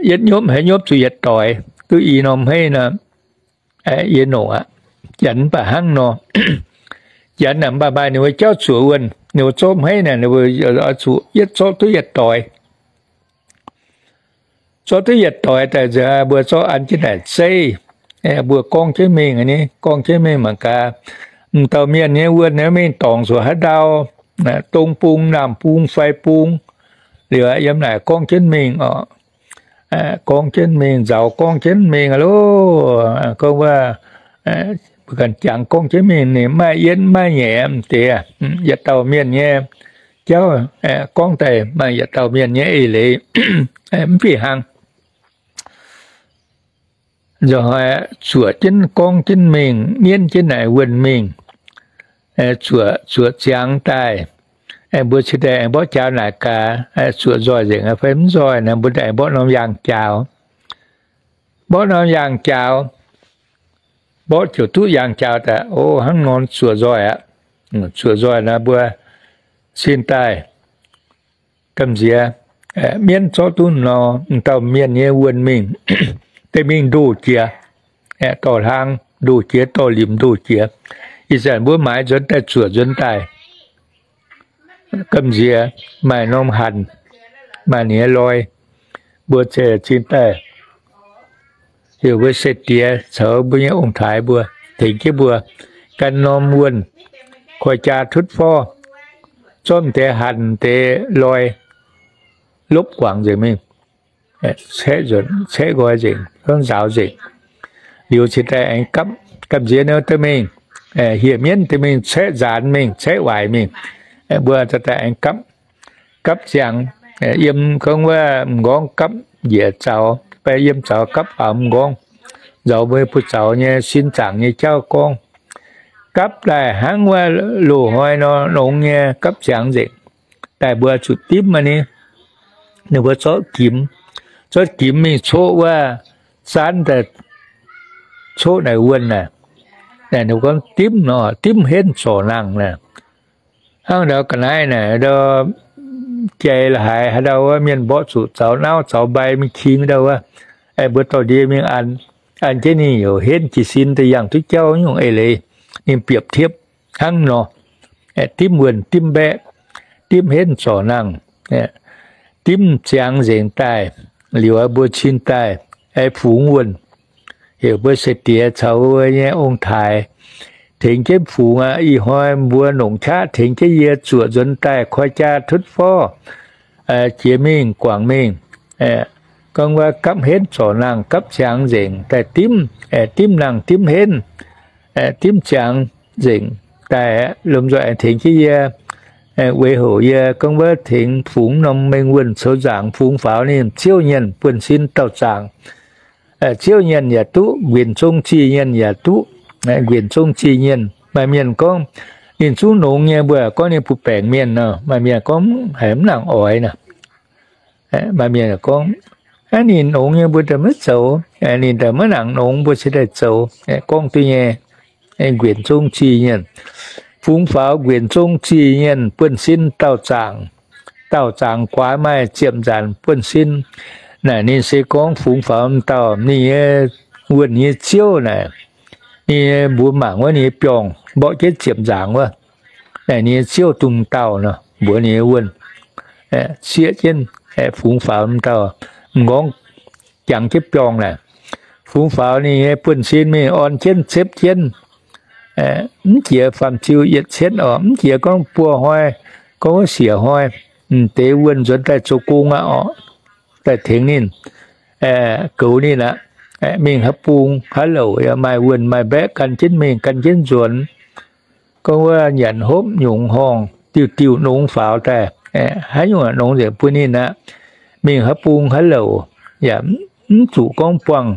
Yietv nyopv haiz nyopv zuqc yietc doix duqv i norm hmeiv nor, yie nongc aqv. Janx mv baac hnangv nor. Janx naaic mv baac maaih ninh mbuo jauv zuoqc wuonh, ninh mbuo zorqv hmeiv naaic, ninh mbuo oix zuqc yietv zorqv duqv yietc doix. Zorqv duqv yietc doix daaih nzunc, mbuo zorqv an jienv naaic zeiv, mbuo gorngv jienv mingh ni, gorngv jienv mingh mangc gaax, m'dauh mienh nyei wuonh mingh dorngc zuqc haaix ndau, dong bung, naamh bung, fai bung, liuz yiem naaic gorngv jienv mingh oc. Gorngv jienv mingh, nzaaux gorngv jienv mingh loh. Gorngv wuov, mbuo ganh jangx gorngv jienv mingh, ninh maaih yietv maaih nyeic m'deix, yietc dauh mienh nyei jauv gorngv daaih maaih yietc dauh mienh nyei eix leiz, mv fih hnangv. Nzunc hnoi zuoqc jienv gorngv jienv mingh, nienv jienv naaic wuonh mingh, zuoqc, zuoqc ziangx daaih. Mbuo cingx daaih aengx mborqv jaaux naaic gaax, zuoqc nzoih nzengc fai mv nzoih naaic, mbuo daaih aengx mborqv norm yaangh jaaux. Mborqv norm yaangh jaaux, mborqv ziouc duqv yaangh jaaux daaih, o, hnangv nor zuoqc nzoih aqv. Zuoqc nzoih naaic mbuo cingx daaih gamh nziex mienv zorqv duqv nor, m'dauh mienh nyei wuonh mingh, deix mingh ndoh jiex, dorh hlang ndoh jiex, dorh limc ndoh jiex. Ih zanc mbuo maaiz nzuonx daaih zuoqc nzuonx daaih. Gamh nziex maaih norm hanc, maaih ninh nyei loi, mbuo cingx daaih heuc mbuo se diex caux mbuo nyei ong-taaix mbuo tengx jienv mbuo gan norm wuonh koi jaa tutv forv, zorqv deix hanc deix loi lopv guangc nzengc mingh, caeqv nqoi nzengc, nzaaux nzengc. Liuz cingx daaih aengx gapv, gamh nziex nor deix mingh, hieh mienv deix mingh caeqv nzaanx mingh, caeqv waaic mingh. Mbuo daaih aengx gapv, gapv ziangx, yiem gorngv wuov m'nqorngv gapv njiec zaux, fai yiem zaux gapv faaux m'nqorngv, nzaaux mbuo buoz zaux nyei sin zaangc nyei jauv gorngv. Gapv daaih hnangv wuov loz-hnoi nor longx nyei gapv ziangx nzengc. Daaih mbuo zuqc dimv aqv ni. Ninh mbuo zorqv gimx, zorqv gimx mingh coqv wuov, zaanv daaih coqv naaic wuonh naaic. Naaic ninh mbuo gorngv dimv nor, dimv henv zorc nangh naaic. Hnangv ndau ga'naaiv naaic, ndau jai la'haaix haaix ndau wuov, mienh mborqv zuqc zaux nauv zaux mbai mingh king ndau wuov, mbuo dorh ndie mingh an, an jienv ninh heuc henv jiez sin daaih yangh duqv jauv nyungc eix leiz, ninh biopv tiepv hnangv nor. Dimv wuonh dimv mbaeqv, dimv henv zorc nangh, dimv ziangx nzengc daaih, liuz mbuo cin daaih, fungx wuonh, heuc mbuo se diex caux mbuo nyei ong-taaix tengx jienv fungx aqv. Ih hnoi mbuo longc qaqv tengx jienv yie zuoqc nzuonx daaih koi jaa tutv forv, jiex mingh guangc mingh. Gorngv wuov gapv henv zorc nangh, gapv ziangx nzengc daaih dimv, dimv nangh dimv henv, dimv ziangx nzengc daaih, lomh nzoih aengx tengx jienv yie Weic hoc yie gorngv wuov tengx fungx norm mengh wuonh coux nzaangc, fungx faaux ninh ziouv nyienh buonv-sin dauh zaangc. Ziouv nyienh yaac duqv, nquinc zong zih nyienh yaac duqv. Nquinc zong zih nyienh, maaih mienh gorngv ninh zungv nongx nyei, mbuo gorngv ninh bun baengc mienh nor, maaih mienh gorngv haiz mv nangc oix nor. Maaih mienh gorngv, aav, ninh nongx nyei mbuo daaih maiv zoux, ninh daaih maiv nangc nongx mbuo se daaih zoux. Gorngv duqv nyei, nquinc zong zih nyienh. Fungx faaux nquinc zong zih nyienh buonv-sin dauh zaangc. Dauh zaangc guaax maaih ziepc nzaanc buonv-sin. Naaic ninh se gorngv fungx faaux m'dauh ninh nyei wuonh nyei ziouv naaic, ninh nyei mbuox mangc wuov ninh nyei biorngh mborqv jienv ziepc nzaangc wuov. Naaic ninh nyei ziouv dungx dauh nor, mbuox ninh nyei wuonh, sieqv jienv, fungx faaux m'dauh, m'nqorngv jangx jienv biorngh naaic. Fungx faaux ninh nyei buonv-sin mingh orn jienv zepv jienv, mv jiex faam-ziu yietc cietv oc, mv jiex gorngv buo hnoi, gorngv wuov siec hnoi, m'deix wuonh nzuonx daaih zoux gong aqv oc, daaih tengx ninh, goux ninh aqv. Mingh haaix bung haaix louc yaac maaih wuonh maaih mbaeqv gan jienv mingh gan jienv nzuonx. Gorngv wuov nyanc hopv nyungc horngh diuh diuh nongx faaux daaih, haaix nyungc nongx nzengc bun ninh aqv. Mingh haaix bung haaix louc yaac mv zuqc gorngv buangh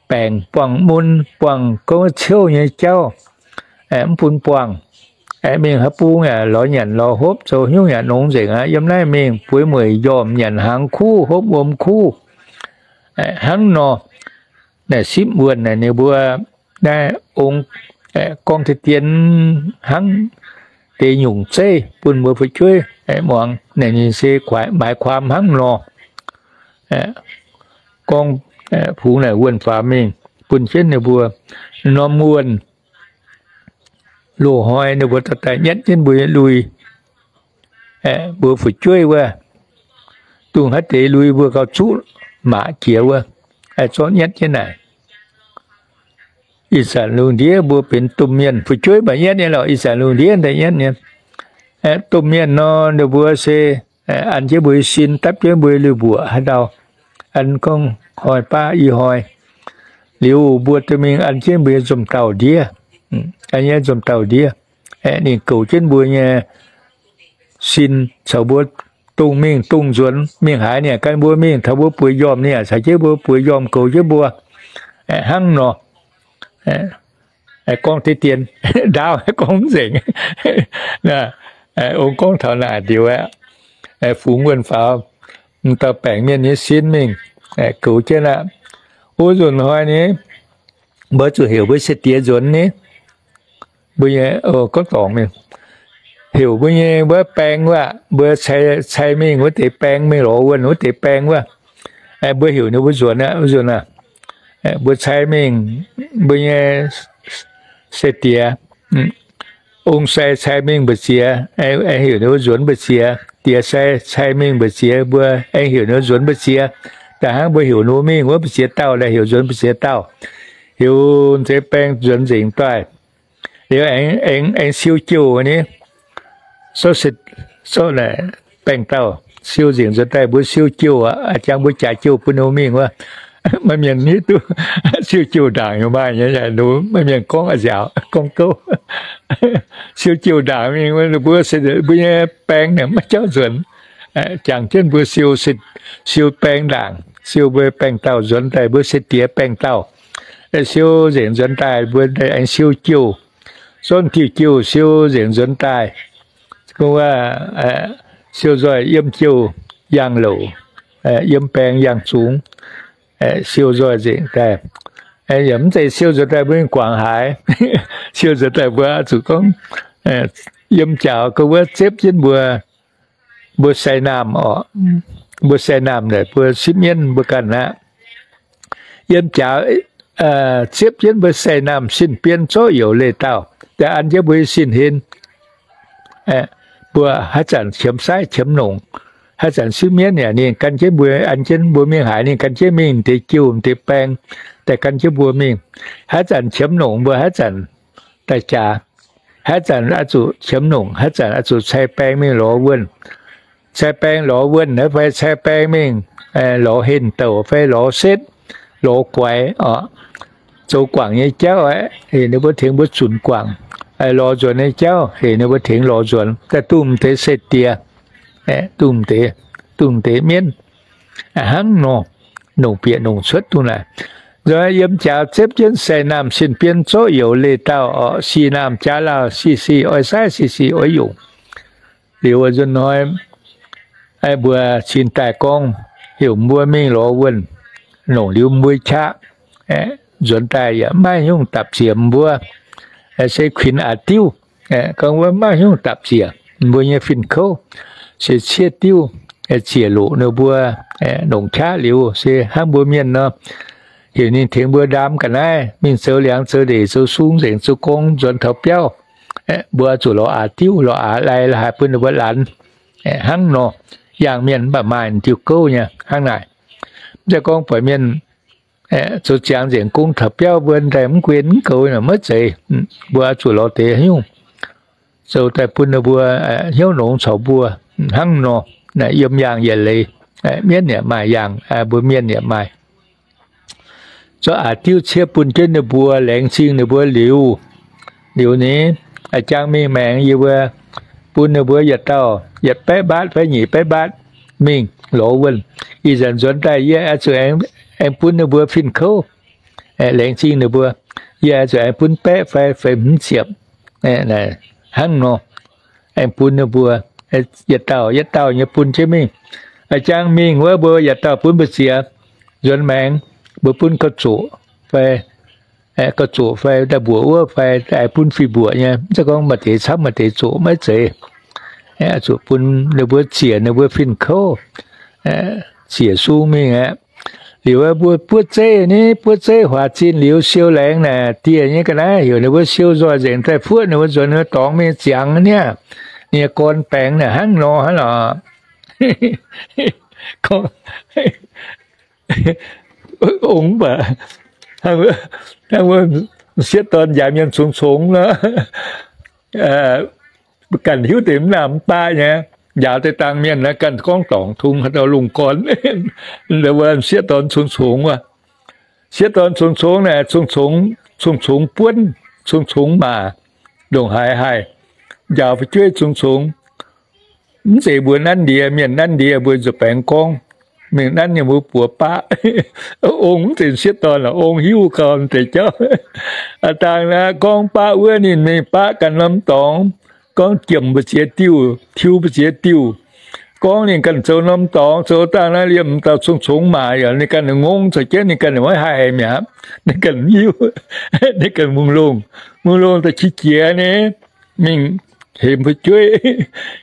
baengc buangh mun buangh gorngv ciouv nyei jauv, mv bun buangh. Mingh haaix bung yaac lorz nyanc lorz hopv zoux haaix nyungc yaac nongx nzengc aqv. Yiem naaiv mingh bueix mueic njormh nyanc hnaangx kuv hopv wuom kuv hnangv nor. Naaic sipv wuonh naaic ninh mbuo naaiv ong gorngv deix dien hnangv deix nyungc zeiv bun mbuo fu'jueiv muangx. Naaic ninh se maaiz kuaam hnangv nor. Gorngv fungx naaic wuonh faaux mingh bun jienv ninh mbuo norm wuonh. Loz-hnoi ninh mbuo dorh daaih nyetv jienv mbuo nyei lui. Mbuo fu'jueiv wuov, dongh haaix deix lui mbuo gauh zuqv maac jiex wuov, zorqv nyetv jienv naaic. Ih zanc lungh ndiev mbuo benx domh mienh, fu'jueiv maaih nyetv nyei lorqc, ih zanc lungh ndiev daaih nyetv nyei. Domh mienh nor ninh mbuo se an jienv mbuo nyei sin, dapv jienv mbuo nyei lui mbuoqc haaix ndau, an gorngv hnoi baav i hnoi. Liuz mbuo dorh mingh an jienv mbuo nyei nzomc dauh ndiev, an jienv nzomc dauh ndiev, ninh goux jienv mbuo nyei sin caux mbuo dongh mingh dongh nzuonx, mingh haaix ninh yaac gan mbuo mingh, taux mbuo bueix njormh ninh yaac caux jienv mbuo bueix njormh goux jienv mbuo hnangv nor. Gorngv deix dien, ndaauv gorngv mv nzengc. Ong gorngv taux naaic liuz aeqv, fungx wuonh faaux, m'dauh baengc mienh nyei sin mingh goux jienv aqv. Wuov nzunc hnoi ni, mbuo zuqc heuc mbuo se diex nzuonx ni. Mbuo nyei, gorngv dorngc mingh, heuc mbuo nyei wuov baeng wuov, mbuo cai mingh wuov deix baeng, mingh lorz wuonh wuov deix baeng wuov, mbuo heuc ninh mbuo nzuonx aqv, wuov nzuonx aqv. Mbuo cai mingh mbuo nyei se diex, ong sai cai mingh mbu'ziex, aengx heuc ninh mbuo nzuonx mbu'ziex. Diex sai cai mingh mbu'ziex, mbuo aengx heuc ninh mbuo nzuonx mbu'ziex. Da'hnangv mbuo heuc ninh mbuo mingh wuov mbu'ziex dauh, laaix heuc nzuonx mbu'ziex dauh, heuc deix baeng nzuonx nzengc daaih. Liuz aengx siou jouh ni, zorqv naaic baeng dauh siou nzengc nzuonx daaih, mbuo siou jouh aqv, jangx mbuo jaax jouh bun ninh mbuo mingh wuov. Maaih mienh hiuv duqv siou jouh ndaangc yaac maaih nyei, maaih mienh gorngv a'nziaauc gorngv gouv. Siou jouh ndaangc mingh, mbuo se mbuo nyei baeng naaic maiv jauv nzuonx. Jangx jienv mbuo siou, siou baeng ndaangc, siou mbuo baeng dauh nzuonx daaih, mbuo se diex baeng dauh. Siou nzengc nzuonx daaih, mbuo aengx siou jouh, zorqv diuh jouh siou nzengc nzuonx daaih. Gorngv wuov, siou nzoih yiem jouh yangh louc, yiem baeng yangh zungx, siou nzoih nzengc daaih. Yaac mv zeiz siou nzuonx daaih mbuo mingh guangc haaix. Siou nzuonx daaih mbuo zuqc gorngv yiem jaax gorngv wuov zepv jienv mbuo, mbuo sai naamh oc. Mbuo sai naamh naaic mbuo sipv mienv mbuo ganh aqv. Yiem jaax zepv jienv mbuo sai naamh sin bien zorqv youc leih dauh, daaih an jienv mbuo nyei sin hen. Mbuo haaix zanc qiemx saiv qiemx nongc, haaix zanc sipv mienv yaac ninh gan jienv mbuo, an jienv mbuo mingh haaix ninh gan jienv mingh, deix jouh deix baeng daaih gan jienv mbuo mingh. Haaix zanc qiemx nongc mbuo haaix zanc daaih jaax. Haaix zanc oix zuqc qiemx nongc, haaix zanc oix zuqc cai baeng mingh lorz wuonh. Cai baeng lorz wuonh fai cai baeng mingh lorz henh douc fai lorz setv, lorz guaix oc. Zoux guangc nyei jauv aeqv, ninh mbuo tengx mbuo zunc guangc. lorz nzuonx nyei jauv, heuc ninh mbuo tengx lorz nzuonx, daaih duqv m'deix se-diex, duqv m'deix, duqv m'deix mienv. Hnangv nor, longc bieqc longc cuotv duqv naaic. Nzunc yiem jaax zepv jienv saih naamh sin bienv zorqv youz leih dauh orqc, si naamh jaax lauh si si oix saaiv si si oix yungc. Liuz nzunc hnoi mbuo cingx daaih gorngv heuc mbuo mingh lorz wuonh, longc liuz mbuo qaqv, nzuonx daaih yaac maiv nyungc dapc ziec mbuo, se kuinx a'diuv, gorngv wuov maiv nyungc dapc ziec mbuo nyei fin-kouv, se ciev diuv, ziec loqc ninh mbuo, longc qaqv liuz se hnangv mbuo mienh nor, heuc ninh tengx mbuo ndaam ga'naaiv mingh zoux liangx zoux ndeic zoux sung nzengc zoux gong nzuonx taux biauv. Mbuo zuqc lorz a'diuv lorz a'lai la'haaix bun ninh mbuo laanh. Hnangv nor, yangh mienh mv baac maaih diuh gouv nyei hnangv naaic. Mv zeiz gorngv buatc mienh zoux ziangx nzengc gong taux biauv mbuo daaih mv guen mv goux maiv zeiz. Mbuo zuqc lorz deix nyungc zoux daaih bun ninh mbuo hnyouv longx caux mbuo. Hnangv nor, yiem yangh yietc leiz, mienv yaac maaih yangh, mbuo mienh yaac maaih. Zorqv a'diuv ciev bun jienv ninh mbuo, laengz zingh ninh mbuo liuz, liuz ninh jangx mingh maengx yie mbuo bun ninh mbuo yietc dauh yietc baeqv mbaatv fai nyic baeqv mbaatv mingh lorz wuonh. Ih zanc nzuonx daaih yie oix zuqc aengx bun ninh mbuo fin-kouv, laengz zingh ninh mbuo. Yie oix zuqc aengx bun baeqv fai feix hmz ziepc, hnangv nor, aengx bun ninh mbuo yietc dauh yietc dauh nyei bun jienv mingh. Jangx mingh wuov mbuo yietc dauh bun mbu'ziex, nzuonx maengx mbuo bun gauh zoqc fai, gauh zoqc fai daaih mbuoqc wuov fai daaih bun fih mbuoqc nyei, mv zeiz gorngv maaih deix camv maaih deix zoqc maiv zeiz. Zuqc bun ninh mbuo ziec ninh mbuo fin-kouv, ziec sung mingh aqv. Liuz mbuo buov zeiv ni, buov zeiv huaax zinh liuz siou laengz naaic dieh nyei ga'naaiv, heuc ninh mbuo siou nzoih nzengc daaih fuoqv ninh mbuo nzuonx ninh mbuo dorngx mingh ziangx niaa. Ninh nyei gorn baengx naaic hnangv nor hnangv lorqc. Ong mv baac hnangv wuov m'sieqv dorn njaaux mienh congx-congx nor, ganh hiuv deix mv naamh mv baav nyei, njaaux deix dangh mienh naaiv ganh gorngv dorngc tungx haaix dauh lungh gorn. M'sieqv dorn congx-congx wuov, sieqv dorn congx-congx naaic, congx-congx buonv, congx-congx maac, ndongc haaix haih njaaux fu'jueiv congx-congx. Mv zeiz mbuo nanv ndie, mienh nanv ndie mbuo zuqc baengx gorngv, mingh nanv nyei mbuo buoz baqv. Ong mv zeiz sieqv dorn lorqc, ong hiuv gau deix jauv. Aa dangh naaiv gorngv baqv wuov ninh mingh baqv ganh norm dorngx, gorngv jiemc mbu'ziex diuh, tiux mbu'ziex diuh. Gorngv ninh ganh zoux norm dorngx, zoux dangh naaiv liemh dauh congx-congx maac yaac ninh ganh ngongh caux jienv, ninh ganh maiv haih mi'aqv. Ninh ganh hiuv, ninh ganh mungh longh, mungh longh daaih qiex jiez ni, mingh hemx fu'jueiv,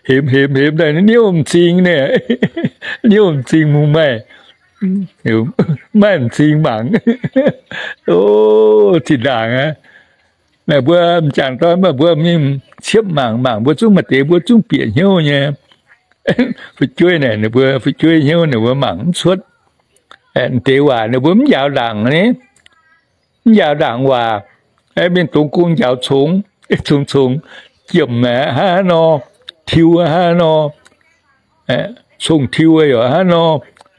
hemx hemx hemx daaih niouv m'zing ni, niouv m'zing mungh maaih, maaih m'zing mangc. O, zinh ndaangc aqv. Naaic mbuo m'jangc dorn mbuo mingh ciepv mangc, mangc mbuo zungv maaih deix mbuo zungv bieqc hnyouv nyei. Fu'jueiv naaic ninh mbuo fu'jueiv hnyouv ninh mbuo mangc mv cuotv. Deix waac ninh mbuo mv njaaux ndaangc ni, mv njaaux ndaangc waac, mingh dongz gong njaaux congx, congx-congx, jiemc aqv hnangv nor, tiux aqv hnangv nor, cong-tiux yaac hnangv nor,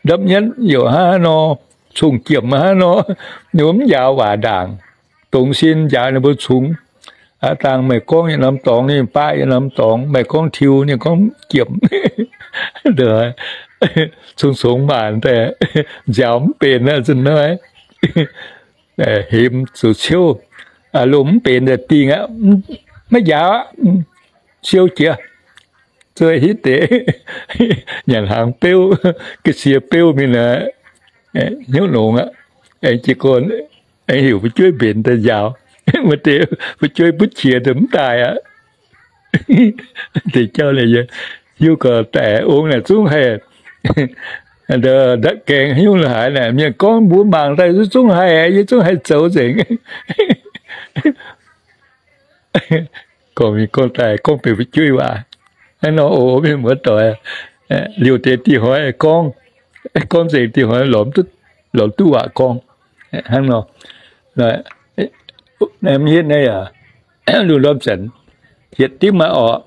ndapv nyatv yaac hnangv nor, cong-jiemc hnangv nor, ninh mbuo mv njaaux waac ndaangc. Dongz sin njaaux ninh mbuo congx. Aa dangh meih gorngv yietc norm dorngx, ninh baqv yietc norm dorngx, meih gorngv tiux, ninh gorngv jiemc. Congx-congx maanc daaih nziaaux mv benx aqv, zinh hnoi hemx zoux ciouv, lomh mv benx daaih dingh aqv, maiv njaaux aqv, siou jiex, zueih hitv deix, nyanc hnaangx beuv, ga'sie beuv mingh naaic, hnyouv longx aqv. Aengx jiez gorn, aengx heuc fu'jueiv mbenc daaih njaaux, maaih deix fu'jueiv butv qiex daaih mv daaih aqv. Deix jauv naaic yie hiuv gau daaih ong naaic zungv haih, ndatv gaengh hnyouv la'haaix naaic mienh gorngv mbuo mangc daaih zungv haih, yie zungv haih zoux nzengc. Gorngv mingh gorngv daaih gorngv benx fu'jueiv waac. Hnangv nor oc, mienh muoz-doic, liouh deix dieh hnoi gorngv, gorngv nzengc dieh hnoi lorz duqv waac gorngv. Hnangv nor, mv hietv naaiv yaac lungh ndorm zanc hietc dimv aqv orqc.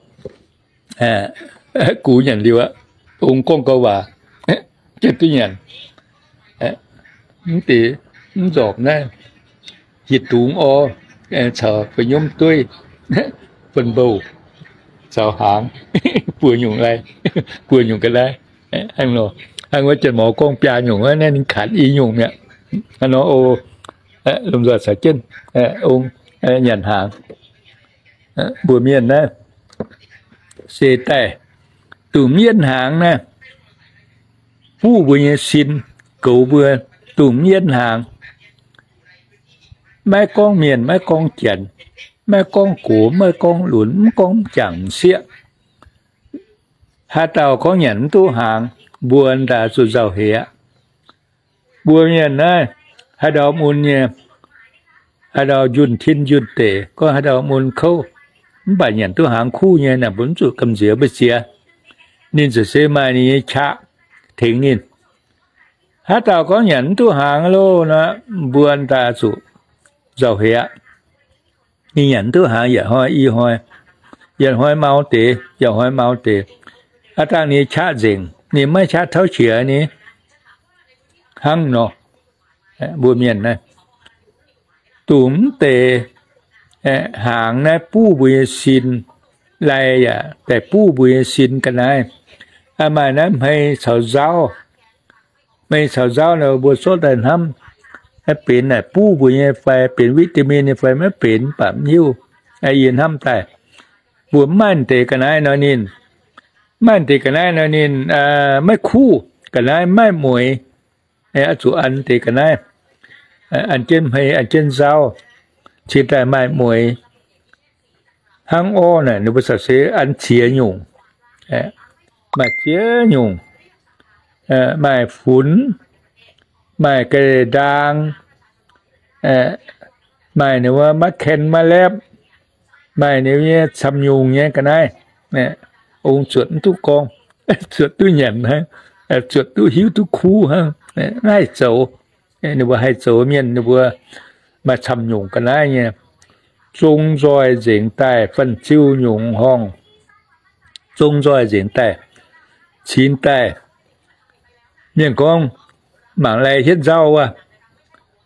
Gux nyanc liuz aqv, ong gorngv gau waac, jienv duqv nyanc. Mv deix mv nzormc naaiv, hieh dungz orv, caux gu'nyuoz dueiv, bun mbouh caux hnaangx, buo nyungc lai, buo nyungc ga'naaiv. Hnangv wuov Janx-Mor gorngv biaa nyungc, naaiv ninh kanx i nyungc mi'aqv. Hnangv nor, lomh nzoih caux jienv ong nyanc hnaangx. Mbuo mienh naaiv se daaih dongh mienv hnaangx naaiv, buv mbuo nyei sin, goux mbuo dongh mienv hnaangx. Maiv gorngv mienh, maiv gorngv janx, maiv gorngv gox, maiv gorngv lunx, mv gorngv m'jangc m'sieqv, haaix dauh gorngv nyanc mv duqv hnaangx, mbuo daaih zuqc nzauh heix aqv. Mbuo mienh naaiv haaix ndau mun nyei, haaix ndau njunh tin njunh deic, gorngv haaix ndau mun kouv, mv baac nyanc duqv hnaangx kuv nyei, naaic mbuo mv zuqc gamh nziex mbu'ziex. Ninh ziouc se maaih ninh nyei qaqv tengx ninh. Haaix dauh gorngv nyanc mv duqv hnaangx loh nor, mbuo daaih zuqc nzauh heix aqv. Ninh nyanc mv duqv hnaangx, yietc hnoi i hnoi, yietc hnoi mau deix, yietc hnoi mau deix. Aav dangh ninh qaqv nzengc, ninh maiv qaqv tauv qiex ni. Hnangv nor, mbuo mienh naaiv dongh mv deix hnaangx naaiv buv mbuo nyei sin, lai yaac daaih buv mbuo nyei sin ga'naaiv. Maaih naaiv hmei caux nzauv. Hmei caux nzauv nor mbuo zorqv daaih hnamv, naaiv benx naaic buv mbuo nyei fai benx vitamin nyei fai maiv benx mv baac mv hiuv. Yie hnamv daaih, mbuo mv maaih deix ga'naaiv nor ninh, mv maaih deix ga'naaiv nor ninh maiv kuv, ga'naaiv maiv mueiz. Oix zuqc an deix ga'naaiv, an jienv hmei, an jienv nzauv, cingx daaih maaih mueiz. Hnangv orv naaic ninh mbuo caux se an ziex nyungc, maaih ziex nyungc, maaih funx, maaih ga'naaiv-ndaang, maaih ninh wuov maiv ken maiv lepv, maaih ninh nyei camv nyungc nyei ga'naaiv. Ong zuotc mv duqv gorngv, zuotc duqv nyanc hnangv, zuotc duqv hiuv duqv kuv hnangv, maiv haih zoux. Ninh mbuo haih zoux mienh ninh mbuo maaih camv nyungc ga'naaiv nyei. Zong nzoih nzengc daaih, fanh ziu nyungc horngh, zong nzoih nzengc daaih, cingx daaih. Mienh gorngv mangc lai hietv nzauv wuov,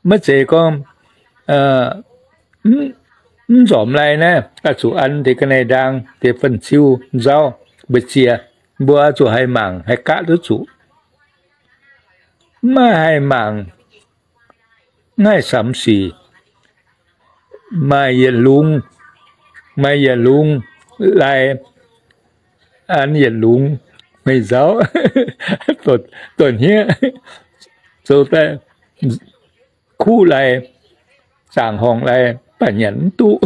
maiv zeiz gorngv mv nzormc lai naaiv, oix zuqc an deix ga'naaiv-ndaang, deix fanh ziu, nzauv, mbu'ziex, mbuo oix zuqc haih mangc haih gaqv duqv zuqc. Maiv haih mangc, maiv haih samx sic. Maaih yietc lungz, maaih yietc lungz lai, an yietc lungz hmei nzauv, donh hniev, zoux daaih kuv lai, zaangc horngh lai, mv baac nyanc mv duqv.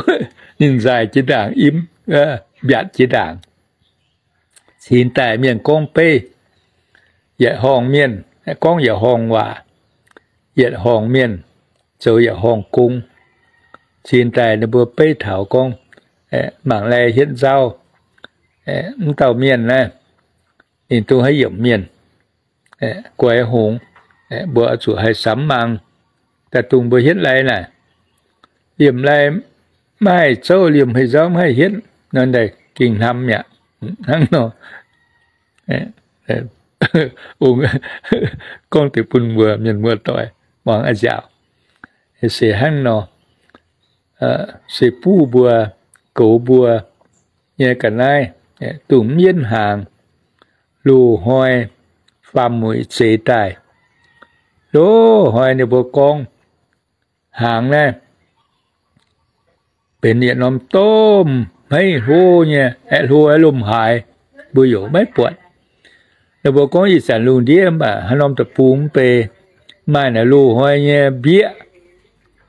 Ninh nzaaih jiex ndaangc im, mbiaatc jiex ndaangc. Cingx daaih mienh gorngv beiv, yietc horngh mienh gorngv yietc horngh waac, yietc horngh mienh zoux yietc horngh gong. Cingx daaih ninh mbuo beiv taux gorngv, mangc lai hietv nzauv, mv dauh mienh naaiv, ninh dongh haaix yiemc mienh, guaix hngongx, mbuo oix zuqc haih samx mangc. Daaih dongh mbuo hietv lai naaic, liemh lai maiv haih zouv, liemh hmei nzauv maiv haih hietv nor, daaih gengh hnamv mi'aqv. Hnangv nor, gorngv deix bun mbuo mienh muoz-doic muangx a'nziaauc. Se hnangv nor, se buv mbuo, goux mbuo nyei ga'naaiv, dongh mienv hnaangx, loz-hnoi faam-mueic zeix daaih. Loz-hnoi ninh mbuo gorngv hnaangx naaiv benx yietc norm domh hmeiv hlo nyei, aeqv, hlo aeqv, lomh haaix, mbuo yaac maiv buatc. Ninh mbuo gorngv ih zanc lungh ndiev mv baac haaix norm deic-bung mv bei maaih naaic loz-hnoi nyei mbieqc,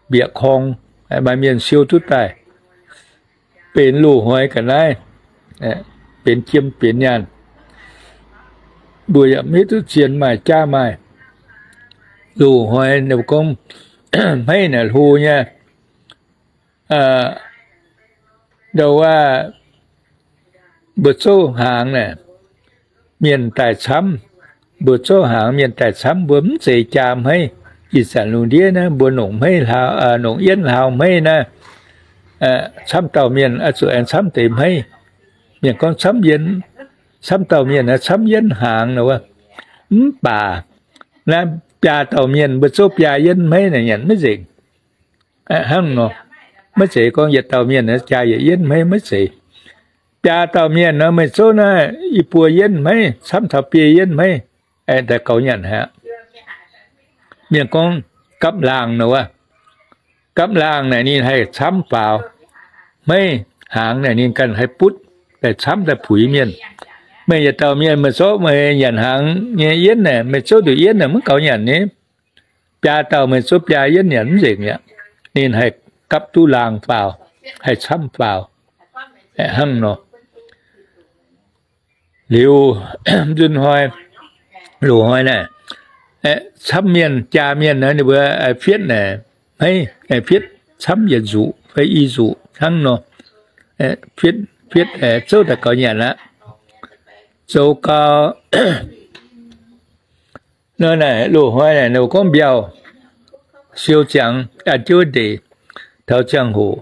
mbieqc korng, maaih mienh siou duqv daaih benx loz-hnoi ga'naaiv, benx jiem benx nyaanh. Mbuo yaac maiv hiuv duqv zien maaih jaav maaih. Loz-hnoi ninh mbuo gorngv hmeiv naaic hlo nyei, ndau wuov mbuo zouv hnaangx naaic, mienh daaih camv, mbuo zouv hnaangx mienh daaih camv, mbuo mv zeiz jaa hmeiv. Ih zanc lungh ndiev naaiv mbuo nongc hmeiv, nongc yienv hlaau hmeiv naaiv, camv dauh mienh oix zuqc aengx camv deix hmeiv. Mienh gorngv camv yienv, camv dauh mienh camv yienv hnaangx nor, mv baac naaiv biaa dauh mienh mbuo zouv biaa yienv hmeiv naaic nyanc maiv nzengc. Hnangv nor, Maiv zeiz gorngv yietc dauh mienh jaa yietc yienv hmeiv, maiv zeiz. Biaa dauh mienh nor meih zouv naaiv i buo yienv hmeiv camv taux biei yienv hmeiv, aengx daaih gaux nyanc aqv. Mienh gorngv gapv laangh nor wuov, gapv laangh naaic ninh haih camv faaux, hmeiv hnaangx naaic ninh ganh haih butv daaih camv daaih puix mienh. Meih yietc dauh mienh meih zouv meih nyanc hnaangx nyei yienv naaic, meih zouv nduqc yienv naaic mv gaux nyanc ni. Biaa dauh meih zouv biaa yienv nyanc mv nzengc mi'aqv. Ninh haih gapv duqv laangh faaux, haih camv faaux, hnangv nor. Liuz nzunc hnoi, loz-hnoi naaiv, camv mienh jaa mienh ninh mbuo fietv naaic, hmeiv fietv camv yietc nzuqc fai i nzuqc hnangv nor. Fietv, fietv zouv daaih gaux nyanc aqv. Zoux gau nor naaic, loz-hnoi naaic ninh gorngv mbiauh siou ziangx an jienv wuov ndeic, taux ziangh hoc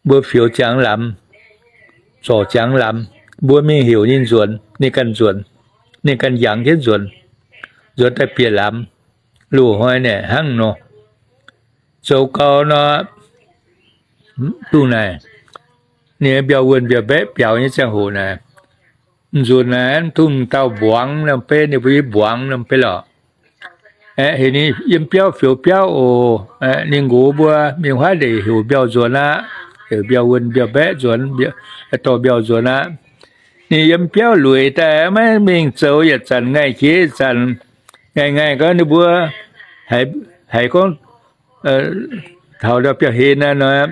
mbuo fioux ziangx lamz, zorc ziangx lamz, mbuo mingh heuc ninh nzuonx, ninh ganh nzuonx, ninh ganh njangx jienv nzuonx, nzuonx daaih bieqc lamz. Loz-hnoi naaic hnangv nor. Zoux gau nor, dongh naaic, ninh mbiauh wuonh mbiauh mbaeqv biaux nyei ziangh hoc naaic, nzunc naaiv dongh dauh mbuangz nor mv bei, ninh mbuo i mbuangz nor mv bei lorqc. Aeqv, heuc ninh yiem biauv fioux biauv oc. Aeqv, ninh nqox mbuo mingh huaav ndeic heuc mbiauh nzuonx aqv. Heuc mbiauh wuonh mbiauh mbaeqv nzuonx, dorh mbiauh nzuonx aqv. Ninh yiem biauv lueic daaih maiv mingh zoux yietc zanc ngaih jiex yietc zanc. Ngaih ngaih gorngv ninh mbuo haiz gorngv taux ndau biauv-hlen naaiv nor,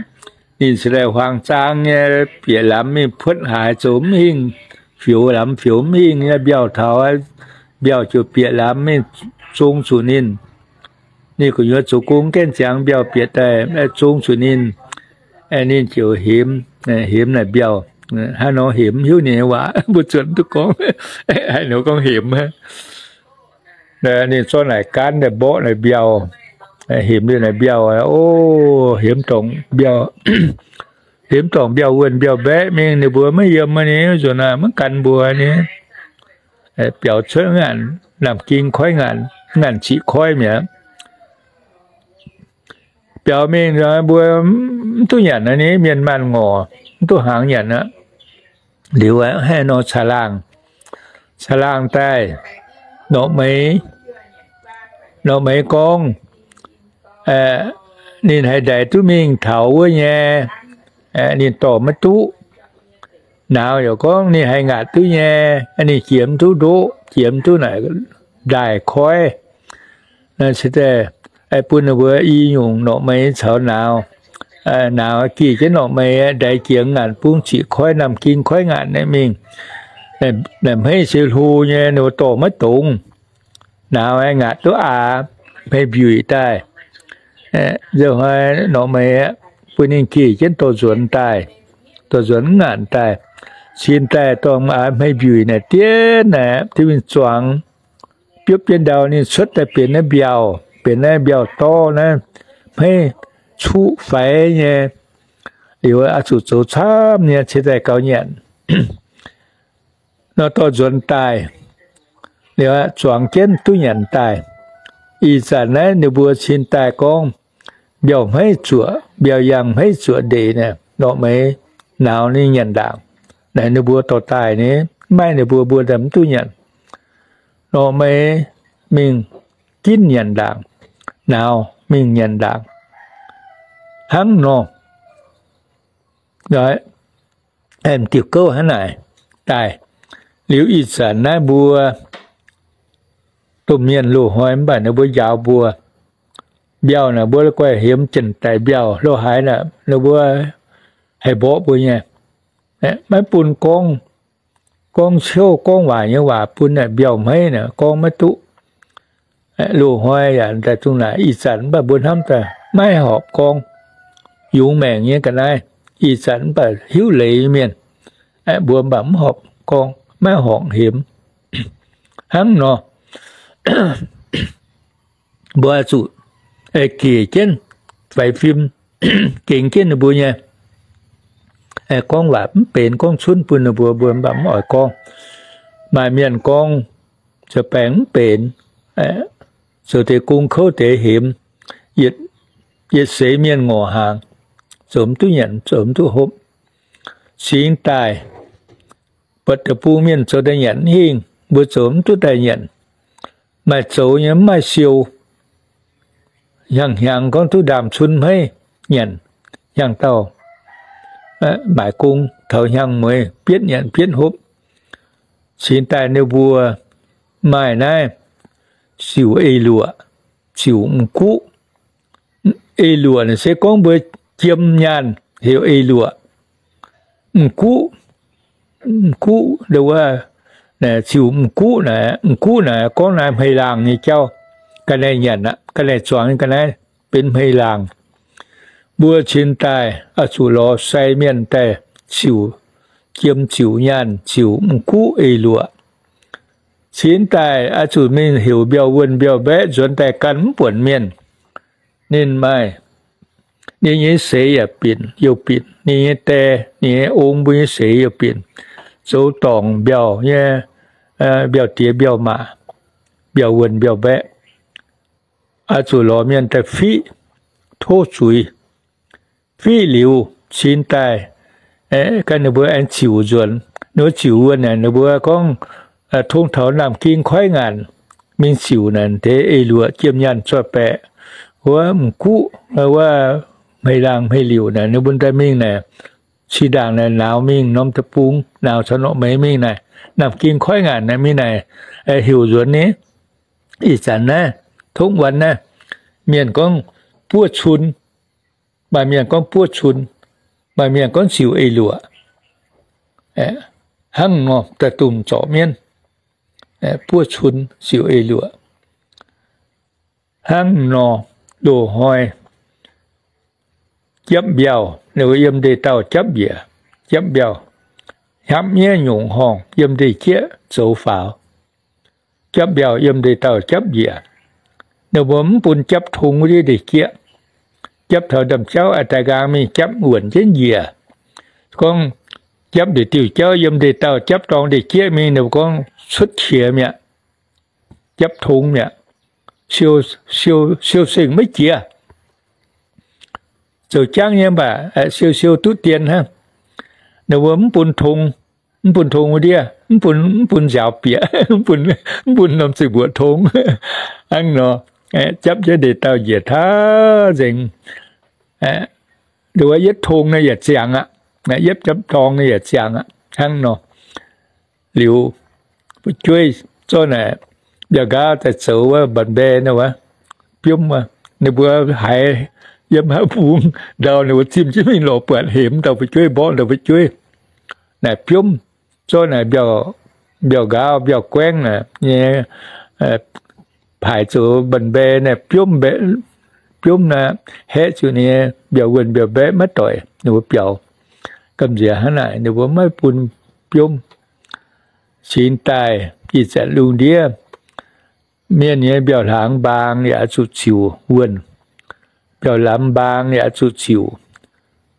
ninh cingx daaih huaang zaang nyei bieqc lamz mingh puotv haaix zoux mv hingh, fioux lamz fioux mv hingh, mbiauh taux, mbiauh ziouc bieqc lamz mingh zong zuqc ninh. Ninh gu'nyuoz zoux gong gaengh ziangx mbiauh bieqc daaih zong zuqc ninh. Ninh ziouc hemx, hemx naaic mbiauh. Hnangv nor hemx mv hiuv ninh nyei waac, mbuo zuotc mv duqv gorngv. Haaix nor gorngv hemx. Ninh zorqv naaic gaanv daaih mborqv naaic mbiauh, hemx liuz naaic mbiauh, o, hemx dorngc mbiauh, hemx dorngc mbiauh wuonh mbiauh mbaeqv mingh, ninh mbuo maiv yiem ni, nzunc naaiv maiv gan mbuo ni. Biaux cuotv ngaanc, Naamh Ging koiv ngaanc, ngaanc ziqc koiv mi'aqv. Biaux mingh mbuo mv duqv nyanc ni, mienh maanh ngorc, mv duqv hnaangx nyanc aqv. Liuz aqv, haaix nor caangh laangh, caangh laangh daaih, Norqc Meix, Norqc Meix gorngv ninh haih ndaix duqv mingh taux wuov nyei, ninh dorh maiv duqv. Nauz yaac gorngv ninh haih ngaatc duqv nyei, ninh jiex mv duqv ndoqv, jiex mv duqv naaic ndaaih koiv. Se daaih bun ninh mbuo i nyungc Norqc Meix caux Nauz, Nauz gih jienv Norqc Meix ndaix jiex ngaanc bung ziqc koiv, Naamh Ging koiv ngaanc naaiv mingh. Naaic hmeiv se hlo nyei, ninh mbuo dorh maiv dongz. Nauz aengx ngaatc duqv aax hmei mbiuic daaih. Nzunc hnoi Norqc Meix bun ninh geh jienv dorh nzuonx daaih, dorh nzuonx mv ngaanc daaih. Cin daaih dorh aax hmei mbiuic naaic diev naaic, diev mingh zuangx, biopv jienv ndau ninh cuotv daaih benx naaiv mbiauh, benx naaiv mbiauh dorv naaiv, hmeiv cuqv faix nyei. Liuz aqv zuqc zoux camv nyei ceix daaih gaux nyanc. Nor dorh nzuonx daaih, liuz zuangx jienv duqv nyanc daaih. Ih zanc naaiv ninh mbuo cin daaih gorngv mbiauh hmeiv zuoqc, mbiauh yangh hmeiv zuoqc ndeic naaic, Norqc Meix Nauz ninh nyanc ndaangc. Naaic ninh mbuo dorh daaih ni, maiv maaih ninh mbuo, mbuo mv duqv nyanc. Norqc Meix mingh ginv nyanc ndaangc, Nauz mingh nyanc ndaangc. Hnangv nor, diuh gouv hnangv naaic daaih. Liuz ih zanc naaiv mbuo domh mienh loz-hnoi mv baac ninh mbuo njaaux mbuo. Mbiauh naaic mbuo guaih hemx janx-daic mbiauh, loz-haaix naaic ninh mbuo haih mborqv mbuo nyei. Maiv bun gorngv, gorngv ciouv gorngv waaic nyei waac bun naaic mbiauh hmeiv naaic gorngv maiv duqv. Loz-hnoi yaac daaih zungh naaic, ih zanc mv baac mbuo hnamv daaih maiv horpc gorngv. Yungz maengc nyei ga'naaiv, ih zanc mv baac hiuv leiz mienh, mbuo mv baac mv horpc gorngv, maiv horpc hemx. Hnangv nor, mbuo zuqc gec jienv faix fim, gengx jienv ninh mbuo nyei gorngv waac mv benx, gorngv cunv bun ninh mbuo, mbuo mv baac mv oix gorngv. Maaih mienh gorngv ziouc baengc mv benx, zoux deix gong kouv deix hemx, yietc seix mienh ngorc hnaangx, zoux mv duqv nyanc, zoux mv duqv hopv. Cingx daaih buatc deic-bung mienh zoux daaih nyanc hingh, mbuo zoux mv duqv daaih nyanc. Maaih zoux nyei mv maaih siou. Hnyangx-hnyangx gorngv duqv ndaamv-cun hmeiv nyanc, hnyangx-daauh maaic gong taux hnyangx-mueiz bietv nyanc bietv hopv. Cingx daaih ninh mbuo maaih naaiv ziux eix-luoqc, ziux m'guqv. Eix-luoqc naaic se gorngv mbuo jiem nyaanh heuc eix-luoqc. M'guqv, m'guqv, ziux m'guqv naaic, m'guqv naaic gorngv naaiv hmei-laangh nyei jauv. Ga'naaiv nyanc aqv, ga'naaiv zuangx ga'naaiv benx hmei-laangh. Mbuo cingx daaih oix zuqc lorz sai mienh daaih ziux, jiem ziux nyaanh ziux m'guqv eix-luoqc. Cingx daaih oix zuqc mingh heuc mbiauh wuonh mbiauh mbaeqv nzuonx daaih gan mv buonc mienh. Ninh maaih, ninh nyei seix yaac binc, youh binc, ninh nyei die, ninh nyei ong mbuo nyei seix youh binc, zoux dorngc mbiauh nyei, mbiauh diex mbiauh maac, mbiauh wuonh mbiauh mbaeqv. Oix zuqc lorz mienh daaih fiqv, tov zuiz. Fiqv liuz cingx daaih gan ninh mbuo aengx ziux nzuonx. Ninh mbuo ziux wuonh naaic, ninh mbuo gorngv tong taux Naamh Ging koiv ngaanc mingh ziux naaic, deix eix-luoqc jiem nyaanh zoih baeqc, wuov m'guqv, wuov hmei-laangh hmei-liuc naaic, ninh mbuo daaih mingh naaic, cih ndaangc naaic nauz mingh norm deic-bung, nauz caux norqc meix mingh naaic, Naamh Ging koiv ngaanc naaic mingh naaic, heuc nzuonx ni. Ih zanc naaiv, tongv wuonx naaiv, mienh gorngv buov cun, maaih mienh gorngv buov cun, maaih mienh gorngv ziux eix-luoqc. Hnangv nor daaih dongh zorc mienv, buov cun ziux eix-luoqc. Hnangv nor, loz-hnoi japv mbiauh, ninh mbuo yiem ndeic-dauh japv njiec, japv mbiauh, hnyapv nyei nyungc horngh yiem ndeic-jieqv zoux faaux. Japv mbiauh yiem ndeic-dauh japv njiec. Ninh mbuo mv bun japv tong wuov ndeic-jieqv. Japv taux ndaamv-jauv a'daaih nqaang mingh japv wuonc jienv njiec. Gorngv japv ndeic-diuh jauv yiem ndeic-dauh japv dorngx ndeic-jieqv mingh, ninh mbuo gorngv cuotv qiex mi'aqv, japv tong mi'aqv, siou seng maiv jiex. Zoux jangv nyei mv baac siou siou duqv dien hnangv. Ninh mbuo mv bun tong, mv bun tong wuov ndiev, mv bun, mv bun nziaaux bieqc, mv bun norm ziqc mbuoqc tong. Hnangv nor, japv jienv ndeic-dauh njiec taux nzengc. Nduov yietv tong naaiv yaac ziangx aqv, yietv japv dorngx naaiv yaac ziangx aqv. Hnangv nor, liuz, fu'jueiv zorqv naaic mbiauh nqaauv daaih zoux wuov mba'mbae naaiv wuov, biomv wuov, ninh mbuo haiz yiem haaix bung ndau ninh mbuo zimh jienv mingh lorz buatc hemx dauh fu'jueiv, mborqv dauh fu'jueiv. Naaic biomv, zorqv naaic mbiauh nqaauv, mbiauh guaengv naaic nyei paaic zoux mba'mbae naaic biomv, biomv naaic haeqv zuqc ninh nyei mbiauh wuonh mbiauh mbaeqv maiv doic, ninh mbuo biaux. Gamh nziex hnangv naaic ninh mbuo maiv bun biomv. Cingx daaih ih zanc lungh ndiev, mienh nyei mbiauh hlaangx mbaang yaac oix zuqc ziux wuonh. Mbiauh lamz mbaang yaac oix zuqc ziux.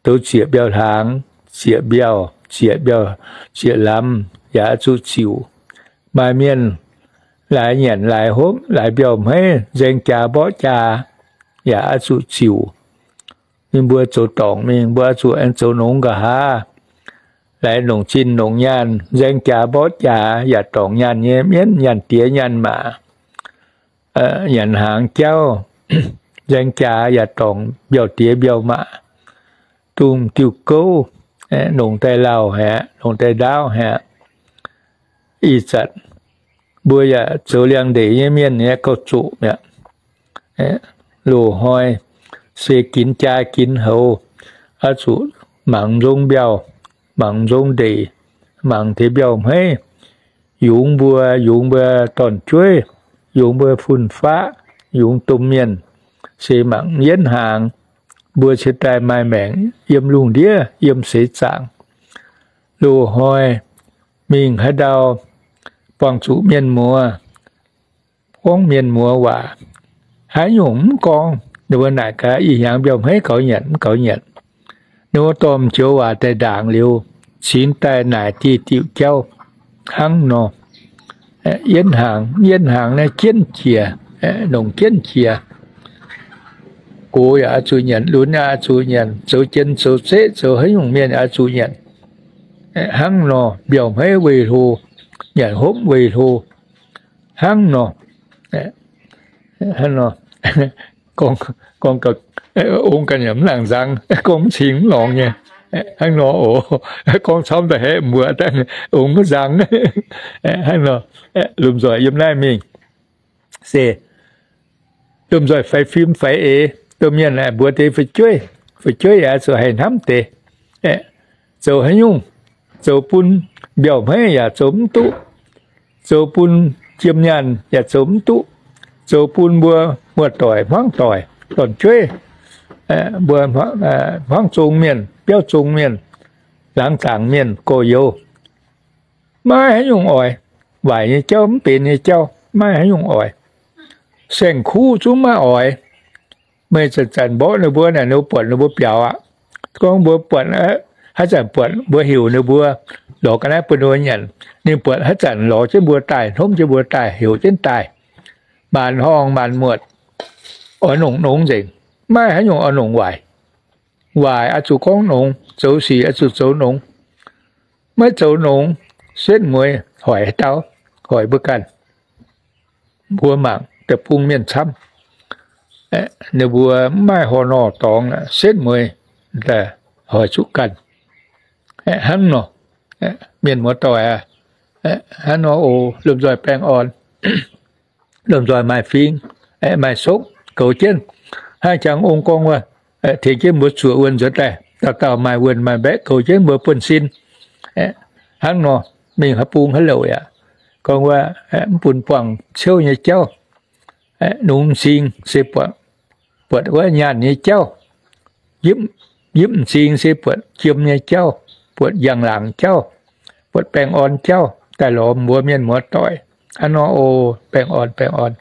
Douz zieqc mbiauh hlaangx, zieqc mbiauh, zieqc mbiauh, zieqc lamz yaac oix zuqc ziux. Maaih mienh laaix nyanc laaix hopv laaix mbiauh hmeiv nzaeng jaax mborqv jaax yaac oix zuqc ziux. Ninh mbuo zoux dorngc mingh, mbuo oix zuqc aengx zoux nongx nqa'haav, laaix longc zinh longc nyaanh nzaeng jaax mborqv jaax yaac dorngc nyaanh nyei mienv, nyaanh diex nyaanh maac, nyanc hnaangx jauv, nzaeng jaax yaac dorngc mbiauh diex mbiauh maac, dongh diuh gouv, longc daaih lauh haic aqv, longc daaih ndaauv haic aqv. Ih zanc mbuo yaac zoux liangx-ndeic nyei mienh nyei gauh zoqc mi'aqv. Loz-hnoi se ginx jaa ginx houx, oix zuqc mangc nzong mbiauh, mangc nzong ndeic, mangc deix mbiauh hmeiv, yungz mbuo, yungz mbuo dorn-jueiv, yungz mbuo fun-faqv, yungz domh mienh, se mangc yietv hnaangx, mbuo cingx daaih maaih maengc yiem lungh ndiev, yiem seix zaangc. Loz-hnoi mingh haaix ndau buangh zuqc mienh muoz, gorngv mienh muoz waac, haaix nyungc mv gorngv, ninh mbuo naaic gaax, ih hnyangx mbiauh hmeiv gaux nyanc mv gaux nyanc. Ninh mbuo dorh m'joux waac daaih ndaangc liuz, cingx daaih naaic diuh diuh jauv hnangv nor. Yietv hnaangx, yietv hnaangx naaiv jienv jiex, longc jienv jiex. gox yaac oix zuqc nyanc, lunx yaac oix zuqc nyanc, zoux jien zoux zeqv zoux haaix nyungc mienh yaac oix zuqc nyanc. Hnangv nor mbiauh hmeiv weih hlo, nyanc hopv weih hlo, hnangv nor, ong ganh yaac mv nangc nzang, gorngv mv cing mv lorngx nyei. Hnangv nor oc, gorngv camv da'haeqv mbuo dangh ong mv nzang. Hnangv nor, lomh nzoih yiem naaiv mingh se lomh nzoih faix fim faix eix, domh mienh aah, mbuox deix fu'jueiv, fu'jueiv yaac zuqc haih hnamv deix. Zoux haaix nyungc, zoux bun mbiauh hmeiv yaac zoux mv duqv, zoux bun jiem nyaanh yaac zoux mv duqv, zoux bun mbuo muoz-doic hmuangv doic dorn-jueiv, mbuo hmuangv zong mienh, biauv zong mienh, laangz zaangc mienh, gorx-youz, maiv haaix nyungc oix. Waaic nyei jauv, mv benx nyei jauv, maiv haaix nyungc oix. Saeng-kuv zungv maiv oix. Meih zanc-zanc mborqv ninh mbuo naaic, ninh mbuo buatc ninh mbuo biaux aqv. Gorngv mbuo buatc, haaix zanc buatc mbuo heuc ninh mbuo lorz ga'naaiv bun ninh mbuo nyanc, ninh buatc haaix zanc lorz jienv mbuo daaih, hnamv jienv mbuo daaih, heuc jienv daaih, maanc horngh maanc muotc, oix nongc nongx nzengc. Maiv haaix nyungc oix nongc waaic. Waaic oix zuqc gorngv nongx, zoux sic oix zuqc zoux nongx. Maiv zoux nongx, setv mueiz hoic haaix dauh, hoic mbuo ganh. Mbuo mangc deic-bung mienh camv, ninh mbuo mv maaih horh nor dorngx, setv mueiz daaih hoic zuqc ganh. Hnangv nor, mienh muoz-doic aac, hnangv nor oc, lomh nzoih baengh orn, lomh nzoih maaih fing, maaih sokv goux jienv. Hnangv jangx ong gorngv wuov, tengx jienv mbuo zuoqc wuonh nzuonx daaih, dauh dauh maaih wuonh maaih mbaeqc goux jienv mbuo buonv-sin. Hnangv nor, mingh haaix bung haaix louc yaac gorngv wuov, mv bun buangh ciouv nyei jauv. Nungx m'zing se buatc, buatc wuov nyaanh nyei jauv. Yipv m'zing se buatc jiem nyei jauv, buatc njang-laangc jauv, buatc baengh orn jauv daaih lorz mbuo mienh muoz-doic. Hnangv nor oc, baengh orn, baengh orn.